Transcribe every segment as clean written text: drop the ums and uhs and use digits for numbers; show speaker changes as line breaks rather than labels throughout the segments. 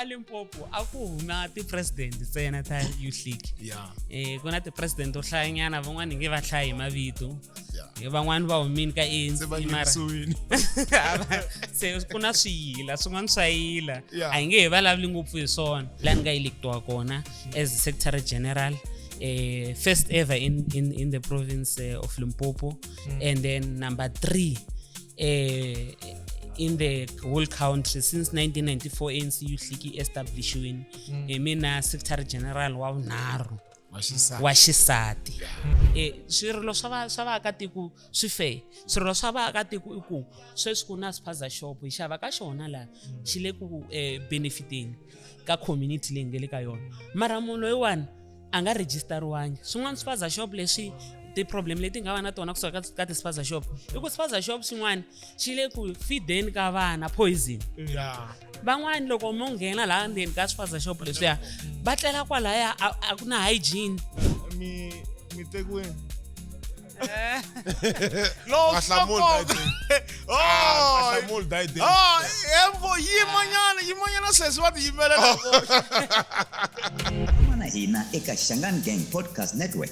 a Limpopo a ku huma ti-president ntsena ta youth league. Ku na ti-president to hlayanyana van'wani hi nge va hlayi hi mavito. Van'wani va humini ka ANC
Se va
mara
nghenisiwile.
Se ku na swiyila swin'wana swa yila.
Yeah.
A hi nge he vulavuli ngopfu hi swona. Laha ni nga electiwa kona as secretary general, first ever in the province of Limpopo, and then number 3 in the whole country since 1994 ANC Youth League establishiwini. Hi mina secretary general wa vunharhu
Wa xisati.
Wa xisati. Swirilo swa vaakatiko swi fair. Swirilo swa vaakatiko i ku sweswi ku na spaza shop hi xava ka xona laha xi le ku benefiteni ka community leyi nge le ka yona. Mara munhu loyiwani a nga registeriwangi. Swin'wana spaza shop leswi ti-problem leti nga va na tona kusuka ka ti-spaza shop i ku spaza shop xin'wana xi le ku feedeni ka vana poison. Van'wani loko mo nghena laha ndzeni ka spaza shop leswiya va tlela kwalaya a ku na hygiene.
Mi tekiwini? Lo,
Wa hlamula,
swa
Dai
nkoka. Oh,
Wa hlamula, Dai Dai.
Oh, emvo, yimanyana, yimanyana sesi va ti yimelela voxe.
Mana hina eka Shangaan Gang Podcast Network.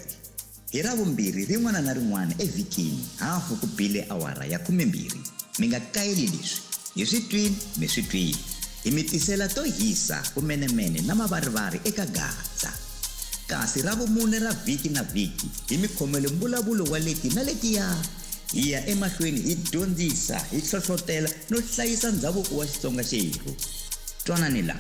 Hi ravumbirhi rin'wana na rin'wana evhikini, hafu ku bile awara ya khume mbirhi. Mi nga kayeli leswi. Hi swi twile, mi swi twile. Hi mi tisela to hisa, vumenemene na mavarivari eka Gaza. Kasi ravumune ra vhiki na vhiki, hi mi khomele mbulavulo wa leti na letiya. Hi ya emahlweni hi dyondzisa, hi hlohlotela no hlayisa ndhavuko wa Xitsonga xerhu. Twanani la,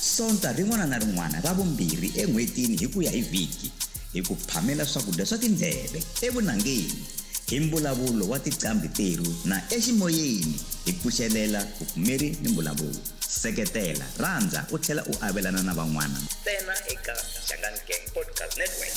Sonta rin'wana na rin'wana ra vumbirhi en'hwetini hi ku ya hi vhiki, hi ku phamela swakudya swa tindleve evunangeni, hi mbulavulo wa tiqambi terhu na eximoyeni, hi pfuxelela vupfumeri ni mbulavulo. Seketela, rhandza, u tlhela u avelana na van'wana. Ntsena eka Shangaan Gang Podcast Network.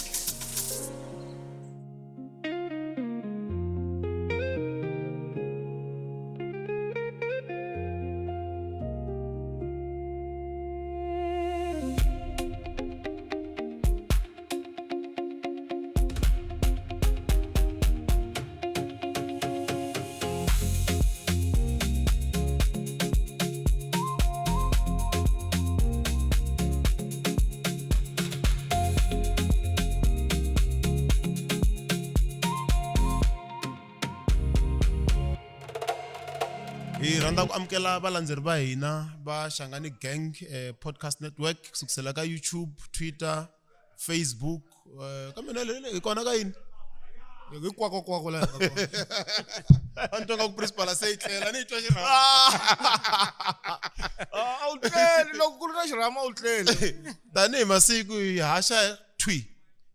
Hi rhandza ku amukela valandzeri va hina va Shangani Gang Podcast Network kusukisela ka YouTube, Twitter, Facebook, kambe na le hi kona ka yini?
Hinkwako kwako laha hi nga kona.
A ni twa nga ku principal a se yi tlela, ni yi twa xirhami.
Ah, a wu tleli, loko ku ri na xirhami a wu tleli.
Tanihi masiku hi haxa thwi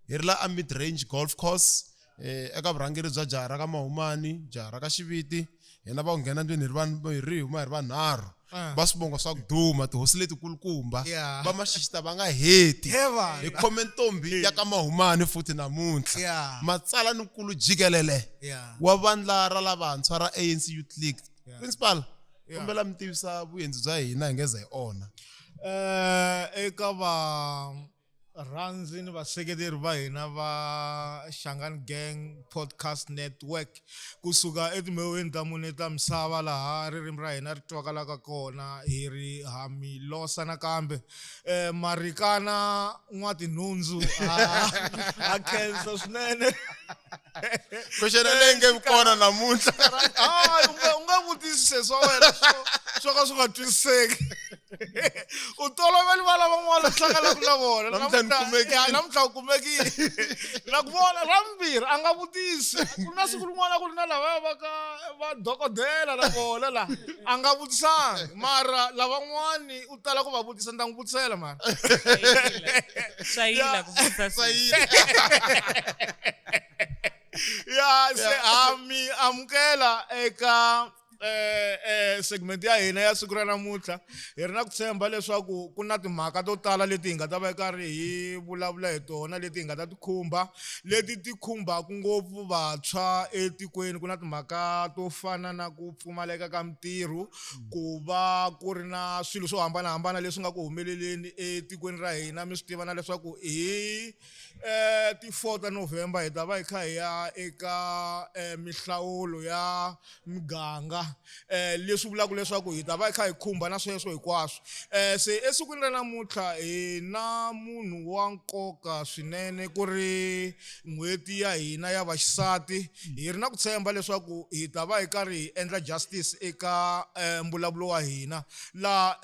hi ri la a Mid Range Golf Course, eka vurhangeri bya jaha ra ka Mahumani, jaha ra ka Xiviti, hina va ku nghena ndlwini hi ri van-, hi ri huma hi ri vanharhu. Va swivongo swa ku duma, tihosi letikulukumba. Va maxixita va nga heti.
He vana.
Hi khome ntombi ya ka Mahumani futhi namuntlha. Matsalaninkulu jikelele wa vandla ra lavantshwa ra ANC Youth League. Principal, kombela mi tivisa vuendzi bya hina hi nge za hi onha.
Eka va rhandzi ni vaseketeri va hina va Shangaan Gang Podcast Network kusuka etimhehweni ta mune ta misava laha ririmi ra hina ri twakalaka kona, hi ri ha mi losa nakambe. Marikana N'watinhundzu a khensa swinene.
Question leyi nge vi kona namuntlha.
Hayi, u nga vutisi se swa wena swo ka swi nga twisiseki. U toloveli va lavan'wana u hlanganaka na vona.
Namuntlha ni kumekile.
Ya, namuntlha u kumekile. Na ku vona ra vumbirhi a nga vutisi. Ku na siku rin'wana ku ri na lavaya va ka va dokodela na vona la a nga vutisangi, mara lavan'wani u tala ku va vutisa, ni ta n'wi vutisela mara.
Swa yila ku vutisa
Swa
swilo.
yila.
Ya, se ha mi amukela eka segment ya hina ya siku ra namuntlha. Hi ri na ku tshemba leswaku ku na timhaka to tala leti hi nga ta va hi karhi hi vulavula hi tona, leti hi nga ta ti khumba, leti ti khumbaka ngopfu vantshwa etikweni. Ku na timhaka to fana na ku pfumaleka ka mintirho, ku va ku ri na swilo swo hambanahambana leswi nga ku humeleleni etikweni ra hina. Mi swi tiva na leswaku hi ti 4 ta November hi ta va hi kha hi ya eka mihlawulo ya miganga. Leswi vulaka leswaku hi ta va hi kha hi khumba na sweswo hinkwaswo. Se esikwini ra namuntlha hi na munhu wa nkoka swinene ku ri n'hweti ya hina ya vaxisati. Hi ri na ku tshemba leswaku hi ta va hi karhi hi endla justice eka mbulavulo wa hina. Laha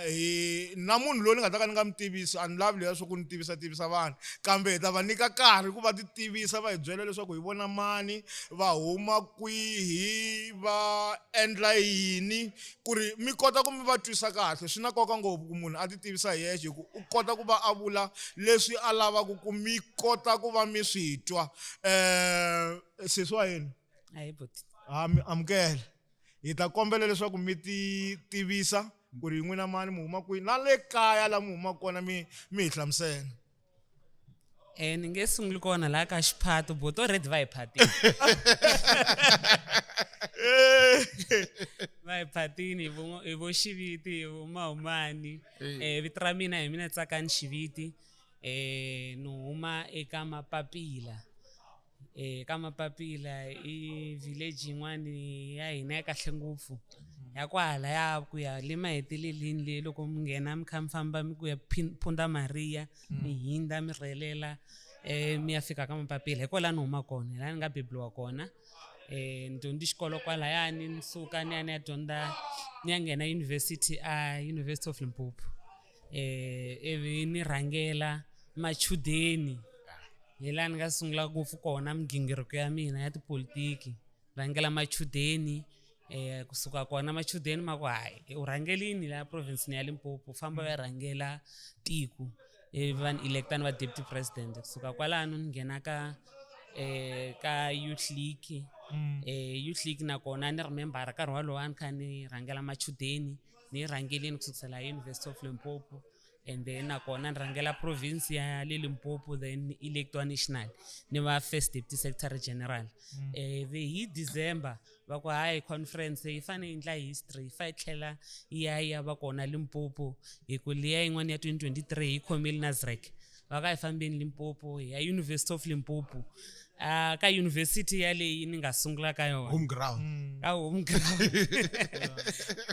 hi na munhu loyi ni nga ta ka ni nga mi tivisi, a ni lavi leswiya swa ku ni tivisa tivisa vanhu, kambe hi ta va nyika nkarhi ku va ti tivisa va hi byela leswaku hi vona mani, va huma kwihi, va endla yini, ku ri mi kota ku mi va twisa kahle. Swi na nkoka ngopfu ku munhu a ti tivisa hi yexe hi ku u kota ku va a vula leswi a lavaka ku mi kota ku va mi swi twa. Sesi wa hina
Ahee buti.
Ha mi amukela. Hi ta kombela leswaku mi ti tivisa ku ri n'wina mani, mi huma kwihi na le kaya la mi humaka kona mi mi hi hlamusela.
Ni nge sunguli kona laha ka xiphato buti already va hi phatini. Va hi phatini hi vo hi vo Xiviti hi vo Mahumani. Vito ra mina hi mina Tsakani Xiviti ni huma eka Mapapila. Ka Mapapila i village yin'wani ya hina ya kahle ngopfu ya kwahalaya ku ya le maheteleleni le loko mi nghena mi kha mi famba mi ku ya Phunda Maria mi hundza mi rhelela mi ya fika ka Mapapila hi kwala ni huma kona hi laha ni nga beburiwa kona. Ni dyondze xikolo kwalayani ni suka ni ya ni ya dyondza ni ya nghena university a University of Limpopo ivi ni rhangela machudeni. Hi laha ni nga sungula ngopfu kona migingiriko ya mina ya tipolotiki rhangela machudeni kusuka kona machudeni ma ku hayi u rhangelini laha province ya Limpopo famba u ya rhangela tiko ivi va ni elect-a ni va deputy president kusuka kwalano ni nghena ka ka youth league youth league nakona ni ri member nkarhi wolowo a ni kha ni rhangela machudeni ni yi rhangelini kusukisela University of Limpopo and then nakona ni rhangela province ya le Limpopo then ni electiwa national ni va first deputy secretary general. Ve hi December va ku hayi conference yi fane yi endla history yi fa yi tlhela yi ya yi ya va kona Limpopo hi ku liya yin'wana ya 2023 yi khomile Nasrec va ka hi fambeni Limpopo hi ya University of Limpopo ka university yaleyi ni nga sungula ka yona
home ground
ka home ground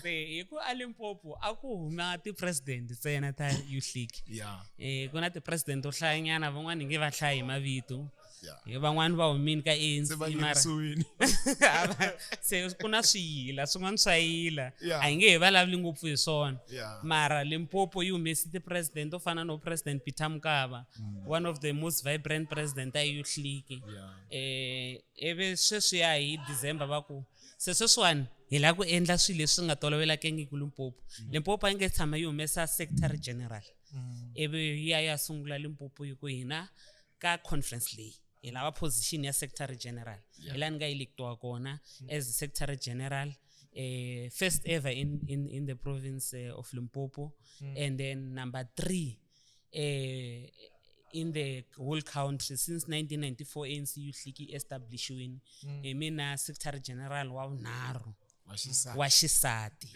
se hi ku a Limpopo a ku huma ti-president ntsena ta youth league ku na ti-president to hlayanyana van'wani hi nge va hlayi hi mavito
Yeah.
Hi van'wani va humini ka ANC
Se va
mara
yirisiwile.
se ku na swiyila swin'wana swa yila
Yeah.
a hi nge he vulavuli ngopfu hi swona
Yeah.
mara Limpopo yi humesi ti-president to fana no president Peter Mokaba one of the most vibrant president a youth league
Yeah.
Ivi sweswiya hi December va ku se sweswiwani hi lava ku endla swilo leswi nga tolovelekangiki Limpopo. Limpopo a yi nge tshama yi humesa secretary general ivi yi ya yi ya sungula Limpopo yi ku hina ka conference leyi hi lava position ya secretary general hi laha ni nga electiwa kona as secretary general first ever in the province of Limpopo and then number 3 in the whole country since 1994 ANC Youth League yi establishiwini hi mina secretary general wa vunharhu
Wa xisati.
wa xisati.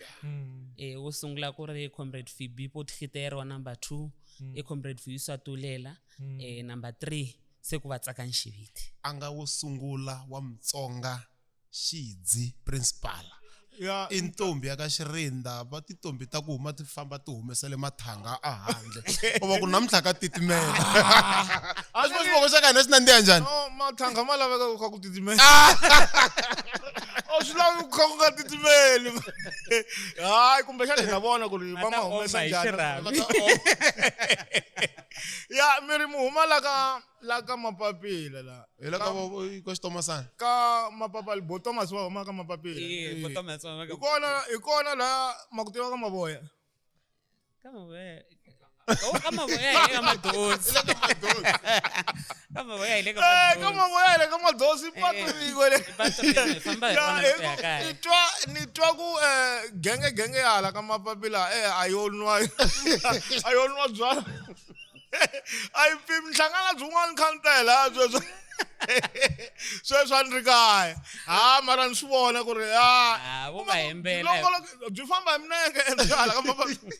Wo sungula ku ri comrade Phoebe Potgieter wa number 2 i comrade Vuyiswa Tulela number 3 se ku va Tsakani Xiviti.
A nga wo sungula wa Mutsonga Xidzi principal.
Ya.
I ntombi ya ka Xirinda va tintombi ta ku huma ti famba ti humesele mathanga a handle. U va ku namuntlha ka titimela. A swi xivongo xa ka hina xi nandziha njhani?
No, mathanga ma laveka ku kha ku titimela. A swi lavi ku kha ku nga titimeli. Hayi kumbexana hi ta vona ku ri va
Ma ta
ma humesa
oma hi
njhani.
xirhami.
Ya mi ri mi huma la ka la ka Mapapila la.
Hi le ka ka Xitomasana.
Ka Mapapila, bo Thomas va huma ka Mapapila.
Bo Thomas va huma ka
Hi kona, hi kona la ma ku tiva ka Mavoya.
Ka Mavoya. Oh, ka Mavoya hi le ka Madosi. Ka Mavoya hi le ka
Ka
Madosi.
Mavoya hi le ka Madosi, patu rin'we le.
Patu rin'we, hi famba hi
Ya,
rona
hi
ku ya
ku
kaya.
ni twa, ni twa ku genge genge ya hala ka Mapapila a yo nwa, a yo nwa byalwa. A yi pimi nhlangana byin'wana khantela sweswo. Sweswi a ni ri kaya. Ha mara ni swi vona ku ri a
Ah, vo va hembela.
Longolo byi famba hi minenge hala ka mapapila.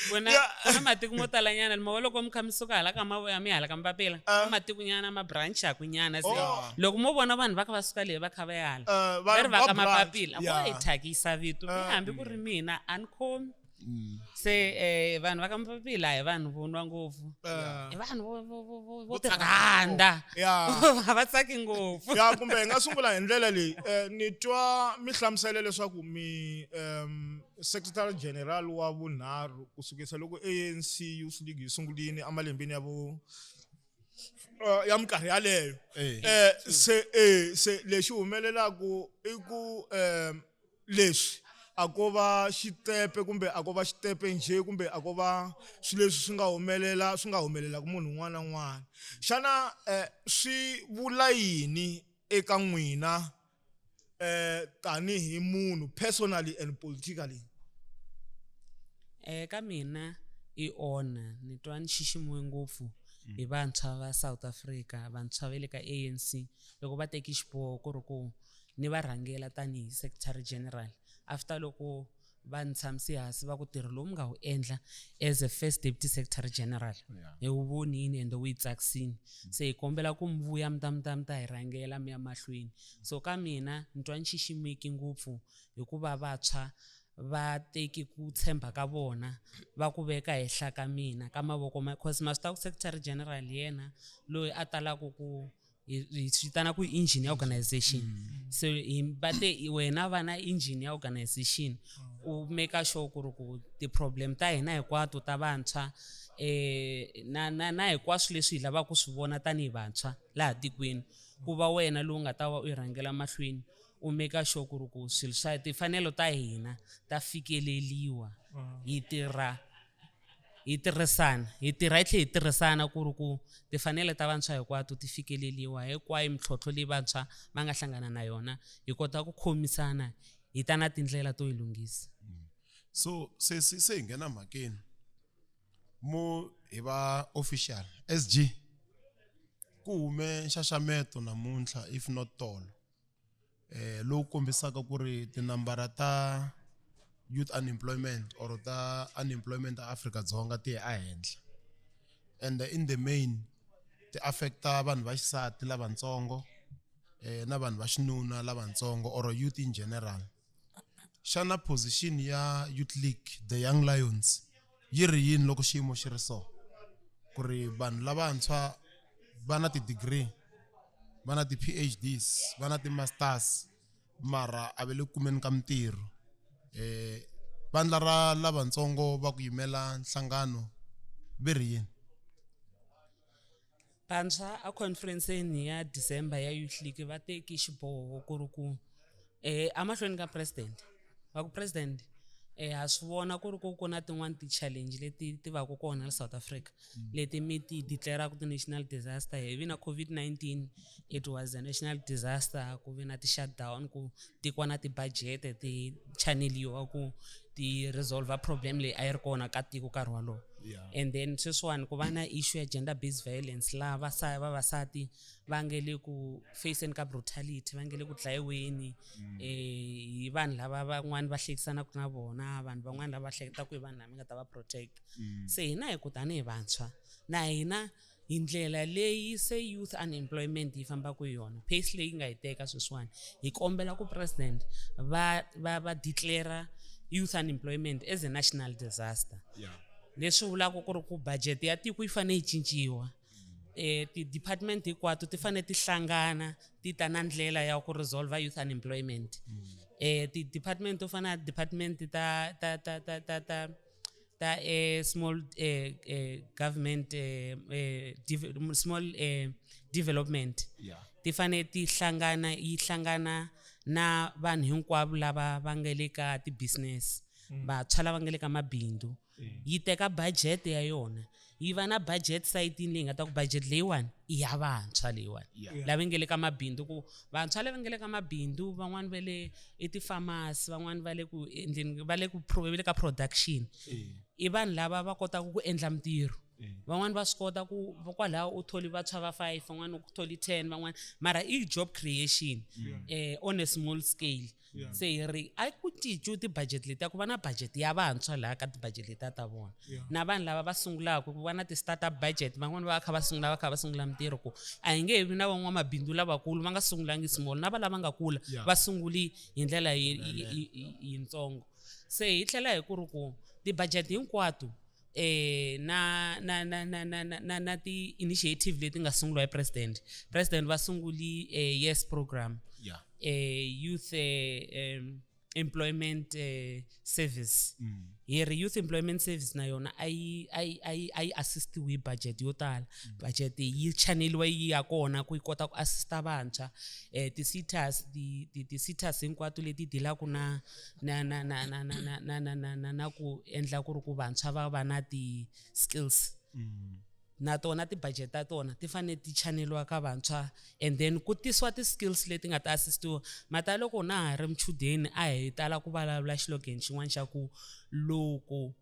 Ku na ku na matiko mo talanyana ni mo loko mi kha mi suka hala ka mavoya mi hala ka mapapila
Ah.
na matiko nyana ma branchaku nyana se
Oh.
loko mo vona vanhu va kha va suka leyi va kha va ya hala
Eh,
va ri va
va
ka
branch.
mapapila vo
Yeah.
hi thyakisa vito mi hambi ku ri mina a ni khomi se vanhu va ka mapapila a hi vanhu vo nwa ngopfu
Eh.
i vanhu vo vo vo vo vo ti rhandza
Yeah.
a va tsaki ngopfu
Ya kumbe hi nga sungula hi ndlela leyi ni twa mi hlamusela leswaku mi secretary general wa vunharhu ku sukisa loko ANC Youth League yi sungulini emalembeni ya vo ya minkarhi yaleyo. Se se lexi humelelaku i ku leswi a ko va xitepe kumbe a ko va xitepe njhe kumbe a ko va swilo leswi swi nga humelela swi nga humelelaka munhu un'wana na un'wana. Xana swi vula yini eka n'wina tanihi munhu personally and politically?
Ka mina i honor ni twa ni xiximiwe ngopfu hi vantshwa va South Africa, vantshwa va le ka ANC loko va teki xiboho ku ri ku ni va rhangela tanihi secretary general after loko va ni tshamise hansi va ku ntirho lowu mi nga wu endla as a first deputy secretary general hi wu vonini ende wu yi tsakisini se hi kombela ku mi vuya mi ta mi ta mi ta hi rhangela mi ya mahlweni. So ka mina ni twa ni xiximeki ngopfu hikuva vantshwa va teki ku tshemba ka vona va ku veka henhla ka mina ka mavoko ma cause ma swi tiva ku secretary general hi yena loyi a talaku ku hi swi vitana ku engine ya organization. So hi va te wena va na engine ya organization u make sure ku ri ku ti-problem ta hina hinkwato ta vantshwa na na na hinkwaswo leswi hi lavaka ku swi vona tanihi vantshwa laha tikweni ku va wena lowu nga ta va u yi rhangela mahlweni u make sure ku ri ku swilo swa timfanelo ta hina ta fikeleliwa. Hi tirha hi tirhisana hi tirha hi tlhela hi tirhisana ku ri ku timfanelo ta vantshwa hinkwato ti fikeleliwa hinkwayo mintlhontlho leyi vantshwa va nga hlangana na yona hi kota ku khomisana hi ta na tindlela to yi lunghisa.
So se se se hi nghena mhakeni mo hi va official SG ku hume nxaxameto namuntlha if not tolo lowu kombisaka ku ri tinambara ta youth unemployment or ta unemployment a Afrika-Dzonga ti ya ehenhla and in the main ti affecta vanhu va xisati lavatsongo na vanhu va xinuna lavatsongo or youth in general. Xana position ya Youth League the Young Lions yi ri yini loko xiyimo xi ri so ku ri vanhu lavantshwa va na ti-degree va na ti-PhDs va na ti-masters mara a va le ku kumeni ka mintirho vandla ra lavatsongo va ku yimela nhlangano ve ri yini?
Vantshwa a conference-ni ya December ya Youth League va teki xiboho ku ri ku emahlweni ka president va ku president ha swi vona ku ri ku ku na tin'wani ti-challenge leti ti va ku kona la South Africa leti mi ti declare-aku ti-national disaster. Hi vi na COVID-19, it was a national disaster, ku vi na ti-shutdown ku tikiwa na ti-budget ti channeliwa ku ti resolve problem leyi a yi ri kona ka tiko nkarhi wolowo. And then sweswiwani ku va na issue ya gender based violence laha vavasati va nge le ku faceni ka brutality, va nge le ku dlayiweni hi vanhu lava van'wani va hlekisanaka na vona, vanhu van'wani lava hleketaka hi vanhu lava nga ta va protect. Se hina hi ku tanihi vantshwa na hina hi ndlela leyi se youth unemployment yi fambaka hi yona, pace leyi nga yi teka sweswiwani, hi kombela ku president va va va declare youth unemployment as a national disaster. Leswi vulaka ku ri ku budget ya tiko yi fanele yi cinciwa, ti-department hinkwato ti fanele ti hlangana ti ta na ndlela ya ku resolve youth unemployment. Ti-department to fana na department ta ta ta ta ta ta ta small government small development ti fanele ti hlangana, yi hlangana na vanhu hinkwavo lava va nga le ka ti-business, vantshwa lava nga le ka mabindzu, yi teka budget ya yona yi va na budget sayitini leyi nga ta ku budget leyiwani i ya vantshwa leyiwani lava nge le ka mabindzu, ku vantshwa lava nge le ka mabindzu van'wani va le i ti-farmers, van'wani va le ku endleni, va le ku va le ka production, i vanhu lava va kotaka ku endla mintirho. Van'wani va swi kota ku kwalaho u tholi vantshwa va 5, van'wani u tholi 10, van'wani, mara i job creation on a small scale. Se hi ri a ku cinciwi ti-budget letiya, ku va na budget ya vantshwa laha ka ti-budget letiya ta vona. Na vanhu lava va sungulaka ku va na ti-startup budget, van'wani va kha va sungula, va kha va sungula mintirho, ku a hi nge vi na van'wamabindzu lavakulu va nga sungulangi small, na va lava nga kula va sunguli hi ndlela yitsongo. Se hi tlhela hi ku ri ku ti-budget hinkwato na na na na na na na na ti-initiative leti nga sunguriwa hi president. President va sunguli YES program, youth employment service. Hi ri youth employment service na yona a yi a yi a yi a yi assistiwi hi budget yo tala. Budget yi chaneliwa yi ya kona ku yi kota ku assista vantshwa. Ti-SETAs, ti-SETAs hinkwato leti dealaka na na na na na na na na na na na na ku endla ku ri ku vantshwa va va na ti-skills, na tona ti-budget ta tona ti fanele ti chaneliwa ka vantshwa, and then ku tisiwa ti-skills leti nga ta assistiwa. Mata loko na ha ri muchudeni, a hi tala ku vulavula xilogan xin'wana xa ku loko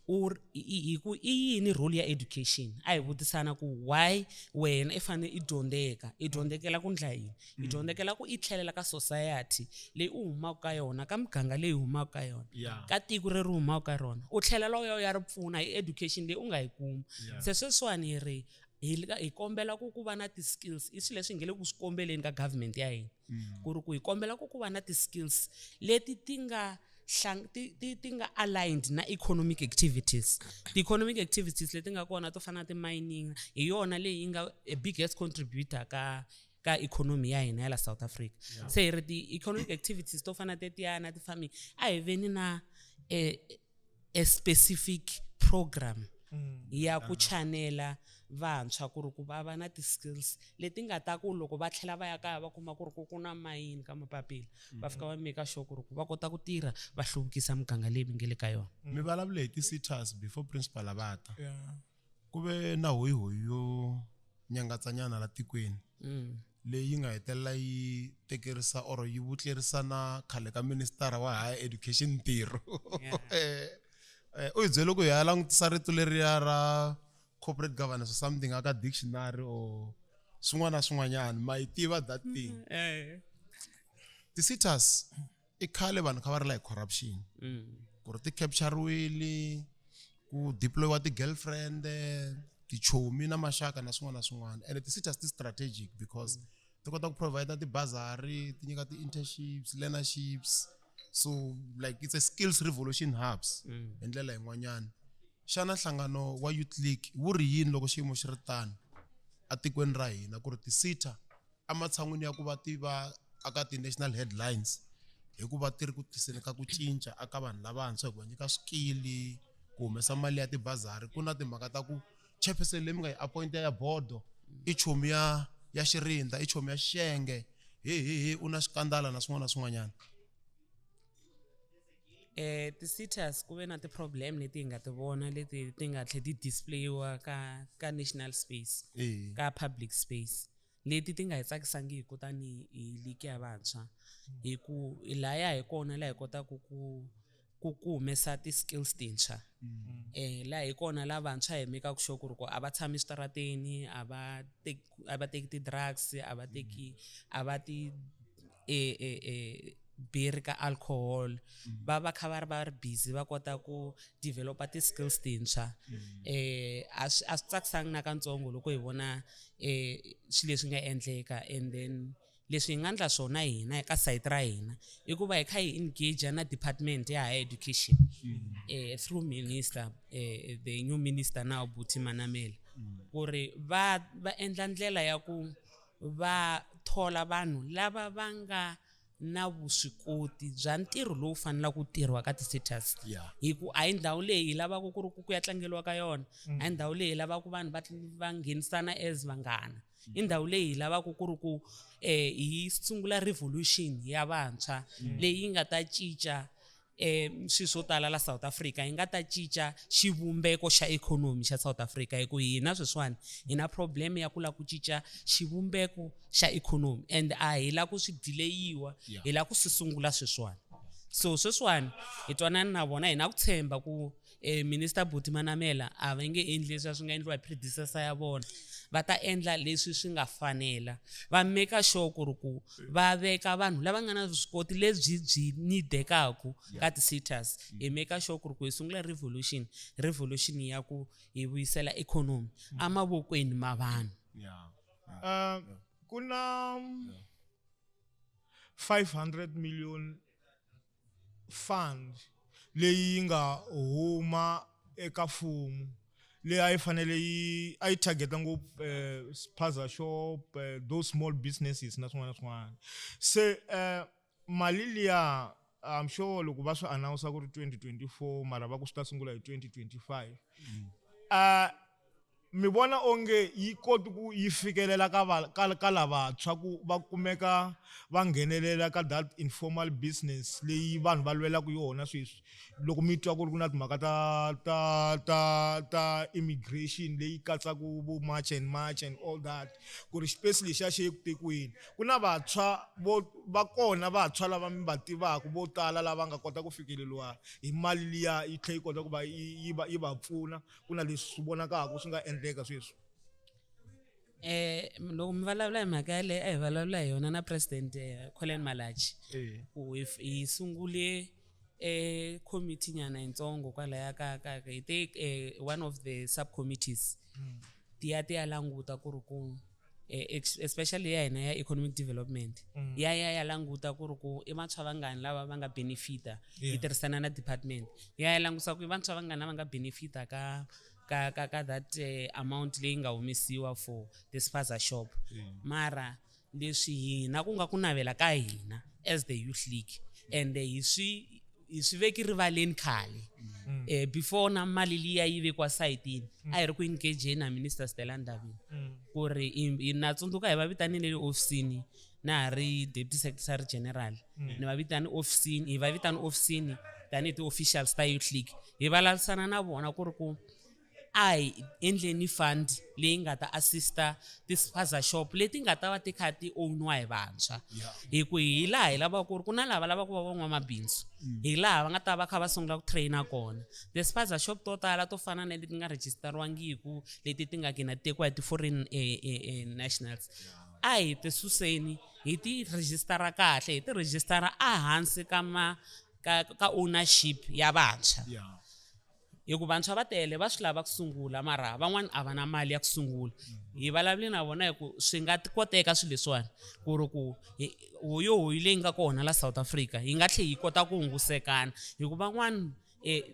u hi ku i yini role ya education, a hi vutisana ku why wena i fanele i dyondzeka, i dyondzekela ku ndla yini, i dyondzekela ku i tlhelela ka society leyi u humaka ka yona, ka muganga leyi humaka ka yona, ka tiko leri humaka ka rona, u tlhelela u ya u ya ri pfuna hi education leyi u nga yi kuma. Se sweswiwani hi ri hi kombela ku ku va na ti-skills, i swilo leswi hi nge le ku swi kombeleni ka government ya hina, ku ri ku hi kombela ku ku va na ti-skills leti ti nga ti ti ti nga aligned na economic activities. Ti-economic activities leti nga kona to fana na ti-mining, hi yona leyi yi nga a biggest contributor ka economy ya hina ya la South Africa. Se hi ri ti-economic activities to fana tetiya na ti-farming, a hi veni na a specific program ya ku chanela vantshwa ku ri ku va va na ti-skills leti nga ta ku loko va tlhela va ya kaya, va kuma ku ri ku ku na mayini ka mapapila, va fika va make sure ku ri ku va kota ku tirha, va hluvukisa muganga leyi mi nge le ka yona.
Mi vulavule hi ti-SETAs before principal a va ta. Ku ve na hoyihoyi yo nyangatsanyana la tikweni leyi nga hetelela yi tekerisa or yi vutlerisa na khale ka minister wa higher education ntirho. U hi byele ku hi ya langutisa rito leriya ra corporate governance or something aka dictionary or swin'wana na swin'wanyana, ma yi tiva that thing. Ti-SETAs i khale vanhu kha va rila hi corruption, ku ri ti capturiwile, ku deployiwa ti-girlfriend, tichomi na maxaka na swin'wana na swin'wana. And ti-SETAs ti strategic because ti kota ku provide ti-bursary, ti nyika ti-internships, learnerships, so like it's a skills revolution hubs hi ndlela yin'wanyana. Xana nhlangano wa Youth League wu ri yini loko xiyimo xi ri tano atikweni ra hina, ku ri ti-SETA ematshan'wini ya ku va ti va aka ti-national headlines hikuva ti ri ku tiseni ka ku cinca aka vanhu lavantshwa hi ku va nyika swikili, ku humesa mali ya tibazari, ku na timhaka ta ku chairperson leyi mi nga yi appointa ya bodo i chomi ya xirindza, i chomi ya xenge, hi hi hi u na xikandala na swin'wana na swin'wanyana?
Ti-SETAs ku ve na ti-problem leti hi nga ti vona, leti ti nga tlhe ti displayiwa ka national space, ka public space, leti ti nga hi tsakisangiku tanihi hi league ya vantshwa, hi ku laya hi kona laha hi kotaka ku humesa ti-skills tintshwa. Laha hi kona la vantshwa hi mekaka sure ku ri ku a va tshami switarateni, a va teki ti-drugs, a va teki, a va ti beri ka alcohol, va va kha va ri busy, va kota ku developa ti-skills tintshwa. A swi tsakisangi na katsongo loko hi vona swilo leswi nga endleka. And then leswi hi nga endla swona hina ka site ra hina i ku va hi kha hi engage na department ya higher education through minister, the new minister now, Buti Manamela, ku ri va endla ndlela ya ku va thola vanhu lava va nga na vuswikoti bya ntirho lowu fanelaka ku tirhiwa ka ti-SETAs, hi ku a hi ndhawu leyi hi lavaka ku ri ku ya tlangeriwa ka yona, a hi ndhawu leyi hi lavaka vanhu va nghenisana as vanghana, i ndhawu leyi hi lavaka ku ri ku hi sungula revolution ya vantshwa leyi yi nga ta cinca swilo swo tala la South Africa, yi nga ta cinca xivumbeko xa economy xa South Africa, hi ku hina sweswiwani hi na problem ya ku lava ku cinca xivumbeko xa economy, and a hi la ku swi delayiwa, hi la ku swi sungula sweswiwani. So sweswiwani hi twanani na vona, hi na ku tshemba ku Minister Buti Manamela a va nge endli leswiya swi nga endliwa hi predecessor ya vona va ta endla leswi swi nga fanela va make sure ku ri ku va veka vanhu lava nga na vuswikoti lebyi byi nidekaku ka ti-sitters hi make sure ku ri ku hi sungula revolution revolution ya ku hi vuyisela economy emavokweni ma vanhu.
Ku na 500 million fund leyi yi nga huma eka mfumo leyi a yi fanele yi a yi target-a ngopfu spaza shop those small businesses na swin'wana na swin'wana se mali liya I'm sure loko va swi announce ku ri 2024 mara va ku swi ta sungula hi 2025 mi vona onge yi koti ku yi fikelela ka va ka ka lavantshwa ku va kumeka va nghenelela ka that informal business leyi vanhu va lwelaka yona sweswi loko mi twa ku ri ku na timhaka ta ta ta ta immigration leyi katsaka vo march and march and all that ku ri xipesi lexiya xi ye ku tekiweni ku na vantshwa vo va kona vantshwa lava mi va tivaka vo tala lava nga kota ku fikeleriwa hi mali liya yi tlhela yi kota ku va yi va yi va pfuna ku na leswi swi vonakaka swi nga endleka sweswi.
Loko mi vulavula hi mhaka yaleyo a hi vulavula hi yona na president Collen Malatji ku hi hi sungule committee nyana yitsongo kwalaya ka ka hi te one of the subcommittees ti ya ti ya languta ku ri ku especially ya hina ya economic development ya ya ya languta ku ri ku i vantshwa vangani lava va nga benefita yi tirhisana na department ya ya langusa ku i vantshwa vangani lava nga benefita ka ka ka ka that amount leyi nga humesiwa for the spaza shop mara leswi hina ku nga ku navela ka hina as the youth league and hi swi hi swi veki rivaleni khale before na mali liya yi vekiwa sayitini a hi ri ku engageni na minister Stella Ndabeni ku ri na tsundzuka hi va vitanile le ofisini na ha ri deputy secretary general ni va vitani ofisini hi va vitani ofisini tanihi ti-officials ta youth league hi vulavurisana na vona ku ri ku a hi endleni fund leyi nga ta assista ti-spaza shop leti nga ta va ti kha ti own-iwa hi vantshwa hi ku hi laha hi lavaka ku ri ku na lava lavaka ku va van'wamabindzu hi laha va nga ta va kha va sungula ku train-a kona ti-spaza shop to tala to fana na leti nga register-iwangiku leti ti nga gina ti tekiwa hi ti-foreign nationals a hi ti suseni hi ti register-a kahle hi ti register-a ehansi ka ma ka ka ownership ya vantshwa hi ku vantshwa va tele va swi lava ku sungula mara van'wani a va na mali ya ku sungula hi vulavule na vona hi ku swi nga koteka swilo leswiwani ku ri ku hoyo hoyi leyi nga kona la South Africa yi nga tlhela yi kota ku hungusekana hi ku van'wani